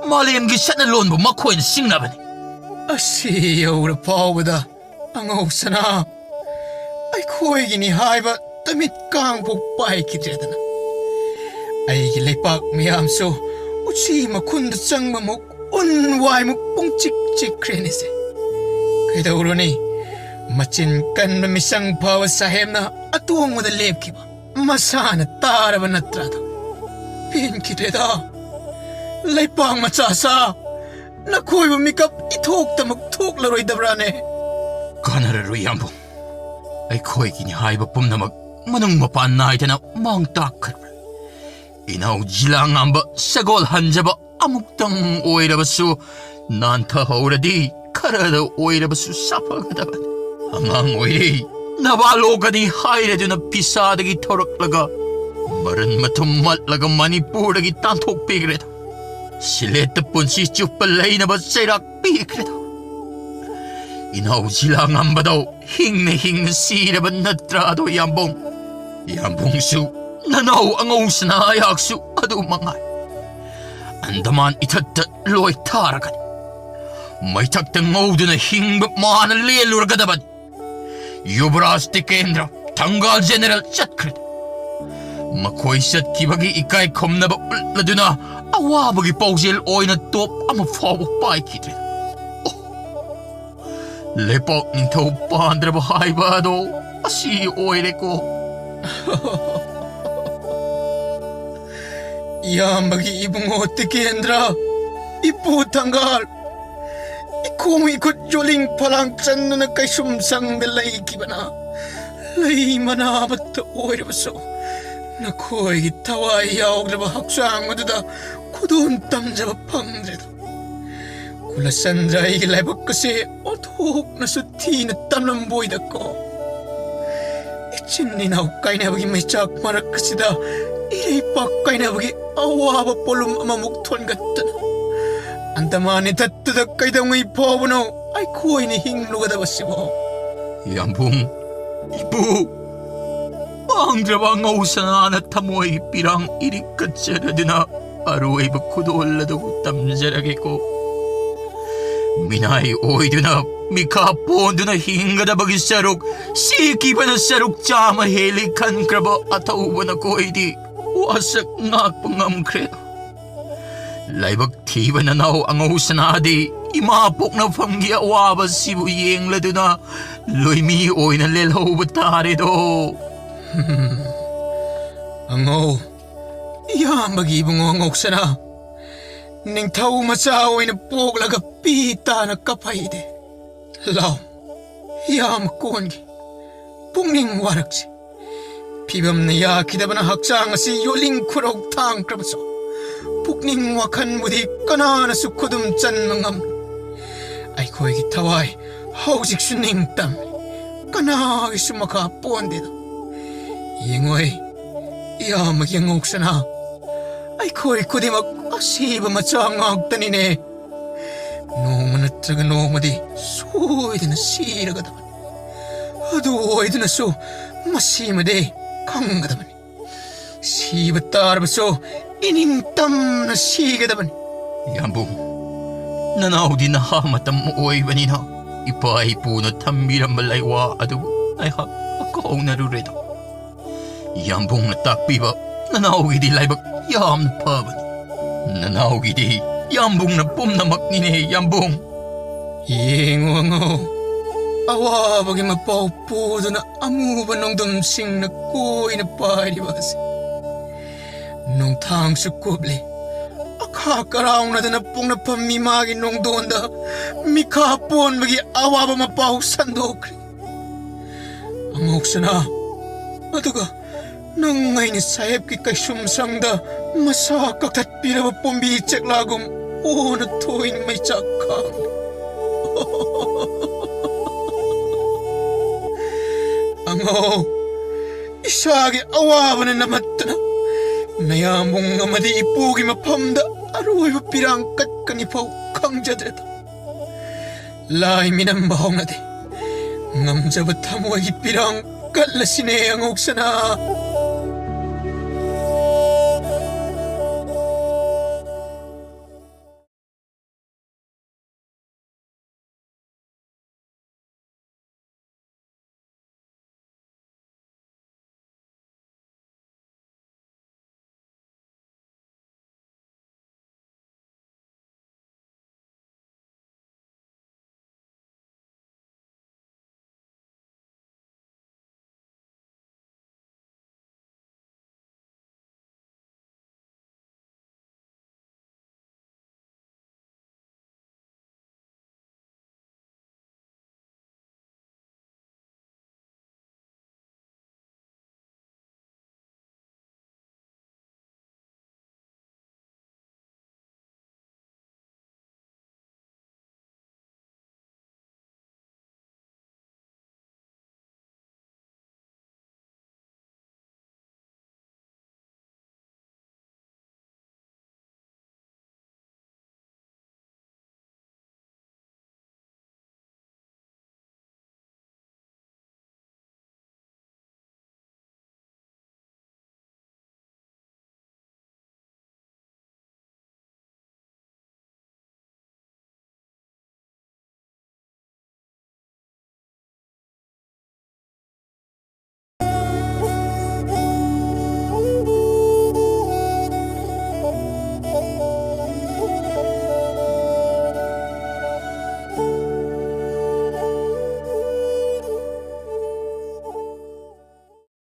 ꯃꯥꯂꯦꯝꯒꯤ ꯁꯠꯅ ꯂꯣꯟꯕꯨ ꯃꯈꯣꯏꯅ ꯁꯤꯡꯅꯕꯅꯤ꯫ ꯑꯁꯤ ꯌꯧꯔ ꯐꯥꯎꯕꯗ ꯑꯉꯧꯁꯅꯥ ꯑꯩꯈꯣꯏꯒꯤꯅꯤ ꯍꯥꯏꯕ ꯇꯃꯤꯠ ꯀꯥꯡꯐꯥꯎ ꯄꯥꯏꯈꯤꯗ꯭ꯔꯦꯗꯅ꯫ ꯑꯩꯒꯤ ꯂꯩꯄꯥꯛ ꯃꯌꯥꯝꯁꯨ ꯎꯆꯤ ꯃꯈꯨꯟꯗ ꯆꯪꯕꯃꯨꯛ ꯎꯟ ꯋꯥꯏꯃꯨꯛ ꯄꯨꯡꯆꯤꯛ ꯆꯤꯛꯈ꯭ꯔꯦꯅꯦꯁꯦ꯫ ꯀꯩꯗꯧꯔꯨꯅꯤ? ꯃꯆꯤꯟ ꯀꯟꯕ ꯃꯤꯆꯪ ꯐꯥꯕ ꯁꯥꯍꯦꯕꯅ ꯑꯇꯣꯡꯕꯗ ꯂꯦꯞꯈꯤꯕ ꯃꯁꯥꯅ ꯇꯥꯔꯕ ꯅꯠꯇ꯭ꯔꯥꯗꯣ? ꯄꯦꯟꯈꯤꯗ꯭ꯔꯦꯗ꯫ ꯂꯩꯄꯥꯛ ꯃꯆꯥ ꯁꯥ ꯅꯈꯣꯏꯕꯨ ꯃꯤꯀꯞ ꯏꯊꯣꯛꯇꯃꯛ ꯊꯣꯛꯂꯔꯣꯏꯗꯕ꯭ꯔꯥꯅꯦ? ꯀꯥꯟꯅꯔꯔꯣꯏ, ꯌꯥꯝꯕꯨꯡ꯫ ꯑꯩꯈꯣꯏꯒꯤꯅꯤ ꯍꯥꯏꯕ ꯄꯨꯝꯅꯃꯛ ꯃꯅꯨꯡ ꯃꯄꯥꯟ ꯅꯥꯏꯗꯅ ꯃꯥꯡ ꯇꯥꯛꯈ꯭ꯔꯕ꯭ꯔꯥ? ꯏꯅꯥꯎ ꯖꯤꯂꯥꯉꯥꯝꯕ ꯁꯒꯣꯜ ꯍꯟꯖꯕ ꯑꯃꯨꯛꯇꯪ ꯑꯣꯏꯔꯕꯁꯨ ꯅꯥꯟꯊꯍꯧꯔꯗꯤ ꯈꯔꯗ ꯑꯣꯏꯔꯕꯁꯨ ꯁꯥꯐꯒꯗꯕꯅꯤ꯫ ꯑꯉꯥꯡ ꯑꯣꯏꯔꯤ, ꯅꯕꯥ ꯂꯣꯛꯀꯅꯤ ꯍꯥꯏꯔꯗꯨꯅ ꯐꯤꯁꯥꯗꯒꯤ ꯊꯧꯔꯛꯂꯒ ꯃꯔꯟ ꯃꯊꯨꯝ ꯃꯠꯂꯒ ꯃꯅꯤꯄꯨꯔꯗꯒꯤ ꯇꯥꯟꯊꯣꯛꯄꯤꯈ꯭ꯔꯦꯗ꯫ ꯁꯤꯂꯦꯠꯇ ꯄꯨꯟꯁꯤ ꯆꯨꯞꯄ ꯂꯩꯅꯕ ꯆꯩꯔꯥꯛ ꯄꯤꯈ꯭ꯔꯦꯗ꯫ ꯏꯅꯥꯎ ꯖꯤꯂꯥꯉꯝꯕꯗꯣ ꯍꯤꯡꯅ ꯍꯤꯡꯅ ꯁꯤꯔꯕ ꯅꯠꯇ꯭ꯔꯥꯗꯣ, ꯌꯥꯝꯕꯨꯡ? ꯌꯥꯝꯕꯨꯡꯁꯨ ꯅꯅꯥꯎ ꯑꯉꯧꯁꯅꯥ ꯑꯩꯍꯥꯛꯁꯨ ꯑꯗꯨ ꯃꯉꯥꯏ꯫ ꯑꯟꯗꯃꯥꯟ ꯏꯊꯠꯇ ꯂꯣꯏ ꯊꯥꯔꯒꯅꯤ꯫ ꯃꯩꯊꯛꯇ ꯉꯧꯗꯨꯅ ꯍꯤꯡꯕ ꯃꯥꯅ ꯂꯦꯜꯂꯨꯔꯒꯗꯕꯅꯤ꯫ ꯌꯨꯕꯔꯥꯖ ꯇꯤꯀꯦꯟꯗ꯭ꯔ ꯊꯪꯒꯥꯜ ꯖꯦꯅꯦꯔꯦꯜ ꯆꯠꯈ꯭ꯔꯦ꯫ ꯃꯈꯣꯏ ꯆꯠꯈꯤꯕꯒꯤ ꯏꯀꯥꯏ ꯈꯨꯝꯅꯕ ꯎꯠꯂꯗꯨꯅ ꯑꯋꯥꯕꯒꯤ ꯄꯥꯎꯖꯦꯜ ꯑꯣꯏꯅ ꯇꯣꯞ ꯑꯃ ꯐꯥꯎꯕ ꯄꯥꯏꯈꯤꯗ꯭ꯔꯦ꯫ ꯑꯣ, ꯂꯩꯄꯥꯛ ꯅꯤꯡꯊꯧ ꯄꯥꯟꯗ꯭ꯔꯕ ꯍꯥꯏꯕ ꯑꯗꯣ ꯑꯁꯤ ꯑꯣꯏꯔꯦꯀꯣ꯫ ꯏꯌꯥꯝꯕꯒꯤ ꯏꯕꯨꯡꯉꯣ ꯇꯤꯀꯦꯟꯗ꯭ꯔ, ꯏꯄꯨ ꯊꯪꯒꯥꯜ, ꯏꯈꯣꯡ ꯏꯈꯨꯠ ꯌꯣꯜꯂꯤꯡ ꯐꯂꯥꯡ ꯆꯟꯗꯨꯅ ꯀꯩꯁꯨꯝ ꯁꯪꯗ ꯂꯩꯈꯤꯕꯅ ꯂꯩ ꯃꯅꯥ ꯑꯃꯠꯇ ꯑꯣꯏꯔꯕꯁꯨ ꯅꯈꯣꯏꯒꯤ ꯊꯋꯥꯏ ꯌꯥꯎꯗ꯭ꯔꯕ ꯍꯛꯆꯥꯡ ꯑꯗꯨꯗ ꯈꯨꯗꯣꯜ ꯇꯝꯖꯕ ꯐꯪꯗ꯭ꯔꯦꯗ꯫ ꯀꯨꯂꯆꯟꯗ꯭ꯔ ꯑꯩꯒꯤ ꯂꯥꯏꯕꯛ ꯑꯁꯦ ꯑꯣꯟꯊꯣꯛꯅꯁꯨ ꯊꯤꯅ ꯇꯝꯂꯝꯕꯣꯏꯗꯀꯣ꯫ ꯏꯆꯤꯟ ꯏꯅꯥꯎ ꯀꯥꯏꯅꯕꯒꯤ ꯃꯩꯆꯥꯛ ꯃꯔꯛ ꯑꯁꯤꯗ ꯏꯔꯩꯄꯥꯛ ꯀꯥꯏꯅꯕꯒꯤ ꯑꯋꯥꯕ ꯄꯣꯠꯂꯨꯝ ꯑꯃꯃꯨꯛ ꯊꯣꯟꯒꯠꯇꯅ ꯑꯟꯗꯃꯥꯟ ꯏꯊꯠꯇꯨꯗ ꯀꯩꯗꯧꯉꯩ ꯐꯥꯎꯕꯅꯣ ꯑꯩꯈꯣꯏꯅ ꯍꯤꯡꯂꯨꯒꯗꯕꯁꯤꯕꯣ? ꯌꯥꯝꯕꯨꯡ, ꯏꯄꯨ, ꯄꯥꯡꯗ꯭ꯔꯕ ꯑꯉꯧ ꯁꯅꯥꯅ ꯊꯃꯣꯏꯒꯤ ꯄꯤꯔꯥꯡ ꯏꯔꯤꯛ ꯀꯠꯆꯔꯗꯨꯅ ꯑꯔꯣꯏꯕ ꯈꯨꯗꯣꯜ ꯑꯗꯨꯕꯨ ꯇꯝꯖꯔꯒꯦꯀꯣ꯫ ꯃꯤꯅꯥꯏ ꯑꯣꯏꯗꯨꯅ ꯃꯤꯈꯥ ꯄꯣꯟꯗꯨꯅ ꯍꯤꯡꯒꯗꯕꯒꯤ ꯁꯔꯨꯛ, ꯁꯤꯈꯤꯕꯅ ꯁꯔꯨꯛ ꯆꯥꯝꯃ ꯍꯦꯜꯂꯤ ꯈꯟꯈ꯭ꯔꯕ ꯑꯊꯧꯕ ꯅꯈꯣꯏꯗꯤ ꯋꯥꯁꯛ ꯉꯥꯛꯄ ꯉꯝꯈ꯭ꯔꯦ꯫ ꯂꯥꯏꯕꯛ ꯊꯤꯕ ꯅꯅꯥꯎ ꯑꯉꯧ ꯁꯅꯥꯗꯤ ꯏꯃꯥ ꯄꯣꯛꯅꯐꯝꯒꯤ ꯑꯋꯥꯕꯁꯤꯕꯨ ꯌꯦꯡꯂꯗꯨꯅ ꯂꯣꯏꯃꯤ ꯑꯣꯏꯅ ꯂꯦꯜꯍꯧꯕ ꯇꯥꯔꯦꯗꯣ꯫ ꯑꯉꯧ, ꯏꯌꯥꯝꯕꯒꯤ ꯏꯕꯨꯡꯉꯣ ꯉꯧꯁꯅꯥ, ꯅꯤꯡꯊꯧ ꯃꯆꯥ ꯑꯣꯏꯅ ꯄꯣꯛꯂꯒ ꯄꯤ ꯇꯥꯅ ꯀꯞꯍꯩꯗꯦ꯫ ꯂꯥꯎ, ꯏꯌꯥꯝꯕ ꯀꯣꯟꯒꯤ ꯄꯨꯛꯅꯤꯡ ꯋꯥꯔꯛꯁꯤ꯫ ꯐꯤꯕꯝꯅ ꯌꯥꯈꯤꯗꯕꯅ ꯍꯛꯆꯥꯡ ꯑꯁꯤ ꯌꯣꯜꯂꯤꯡ ꯈꯨꯔꯧ ꯊꯥꯡꯈ꯭ꯔꯕꯁꯨ, ꯄꯨꯛꯅꯤꯡ ꯋꯥꯈꯟꯕꯨꯗꯤ ꯀꯅꯥꯅꯁꯨ ꯈꯨꯗꯨꯝ ꯆꯟꯕ ꯉꯝꯂꯣꯏ꯫ ꯑꯩꯈꯣꯏꯒꯤ ꯊꯋꯥꯏ ꯍꯧꯖꯤꯛꯁꯨ ꯅꯤꯡꯇꯝꯃꯤ, ꯀꯅꯥꯒꯤꯁꯨ ꯃꯈꯥ ꯄꯣꯟꯗꯦꯗꯣ꯫ ꯌꯦꯡꯉꯣꯏ, ꯏꯌꯥꯝꯕꯒꯤ ꯑꯉꯧꯁꯅꯥ, ꯑꯩꯈꯣꯏ ꯈꯨꯗꯤꯡꯃꯛ ꯑꯁꯤꯕ ꯃꯆꯥ ꯉꯥꯛꯇꯅꯤꯅꯦ꯫ ꯅꯣꯡꯃ ꯅꯠꯇ꯭ꯔꯒ ꯅꯣꯡꯃꯗꯤ ꯁꯣꯏꯗꯅ ꯁꯤꯔꯒꯗꯕꯅꯤ꯫ ꯑꯗꯨ ꯑꯣꯏꯗꯨꯅꯁꯨ ꯃꯁꯤꯃꯗꯤ ꯈꯪꯒꯗꯕꯅꯤ꯫ ꯁꯤꯕ ꯇꯥꯔꯕꯁꯨ ꯏꯅꯤꯡ ꯇꯝꯅ ꯁꯤꯒꯗꯕꯅꯤ꯫ ꯌꯥꯝꯕꯨꯡ, ꯅꯅꯥꯎꯗꯤ ꯅꯍꯥ ꯃꯇꯝ ꯑꯣꯏꯕꯅꯤꯅ ꯏꯄꯥ ꯏꯄꯨꯅ ꯊꯝꯕꯤꯔꯝꯕ ꯂꯩꯋꯥ ꯑꯗꯨꯕꯨ ꯑꯩꯍꯥꯛ ꯀꯥꯎꯅꯔꯨꯔꯦꯗ꯫ ꯌꯥꯝꯕꯨꯡꯅ ꯇꯥꯛꯄꯤꯕ ꯅꯅꯥꯎꯒꯤꯗꯤ ꯂꯥꯏꯕꯛ ꯌꯥꯝꯅ ꯐꯕꯅꯤ꯫ ꯅꯅꯥꯎꯒꯤꯗꯤ ꯌꯥꯝꯕꯨꯡꯅ ꯄꯨꯝꯅꯃꯛꯅꯤꯅꯦ, ꯌꯥꯝꯕꯨꯡ꯫ ꯌꯦꯡꯉꯨ ꯑꯉꯧ, ꯑꯋꯥꯕꯒꯤ ꯃꯄꯥꯎ ꯄꯨꯗꯨꯅ ꯑꯃꯨꯕ ꯅꯣꯡꯗꯝꯁꯤꯡꯅ ꯀꯣꯏꯅ ꯄꯥꯏꯔꯤꯕ ꯑꯁꯤ꯫ ꯅꯣꯡꯊꯥꯡꯁꯨ ꯀꯨꯞꯂꯤ꯫ ꯑꯈꯥ ꯀꯔꯥꯎꯅꯗꯅ ꯄꯣꯛꯅꯐꯝ ꯏꯃꯥꯒꯤ ꯅꯣꯡꯗꯣꯟꯗ ꯃꯤꯈꯥ ꯄꯣꯟꯕꯒꯤ ꯑꯋꯥꯕ ꯃꯄꯥꯎ ꯁꯟꯗꯣꯛꯈ꯭ꯔꯦ꯫ ꯑꯉꯧꯁꯅꯥ, ꯑꯗꯨꯒ ꯅꯪ ꯑꯩꯅ ꯁꯥꯍꯦꯕꯀꯤ ꯀꯩꯁꯨꯝꯁꯪꯗ ꯃꯁꯥ ꯀꯛꯊꯠꯄꯤꯔꯕ ꯄꯣꯝꯕꯤ ꯆꯦꯛꯂꯥꯒꯨꯝ ꯑꯣꯅ ꯊꯣꯏꯅ ꯃꯩꯆꯥꯛ ꯈꯥꯡꯂꯤ꯫ ꯑꯉꯧ, ꯏꯁꯥꯒꯤ ꯑꯋꯥꯕꯅ ꯅꯝꯍꯠꯇꯅ ꯅꯌꯥꯝꯕꯨꯡ ꯑꯃꯗꯤ ꯏꯄꯨꯒꯤ ꯃꯐꯝꯗ ꯑꯔꯣꯏꯕ ꯄꯤꯔꯥꯡ ꯀꯠꯀꯅꯤ ꯐꯥꯎ ꯈꯪꯖꯗ꯭ꯔꯦꯗ꯫ ꯂꯥꯏ ꯃꯤꯅꯝꯕ ꯍꯧꯅꯗꯦ꯫ ꯉꯝꯖꯕ ꯊꯃꯣꯏꯒꯤ ꯄꯤꯔꯥꯡ ꯀꯠꯂꯁꯤꯅꯦ ꯑꯉꯧꯁꯅꯥ꯫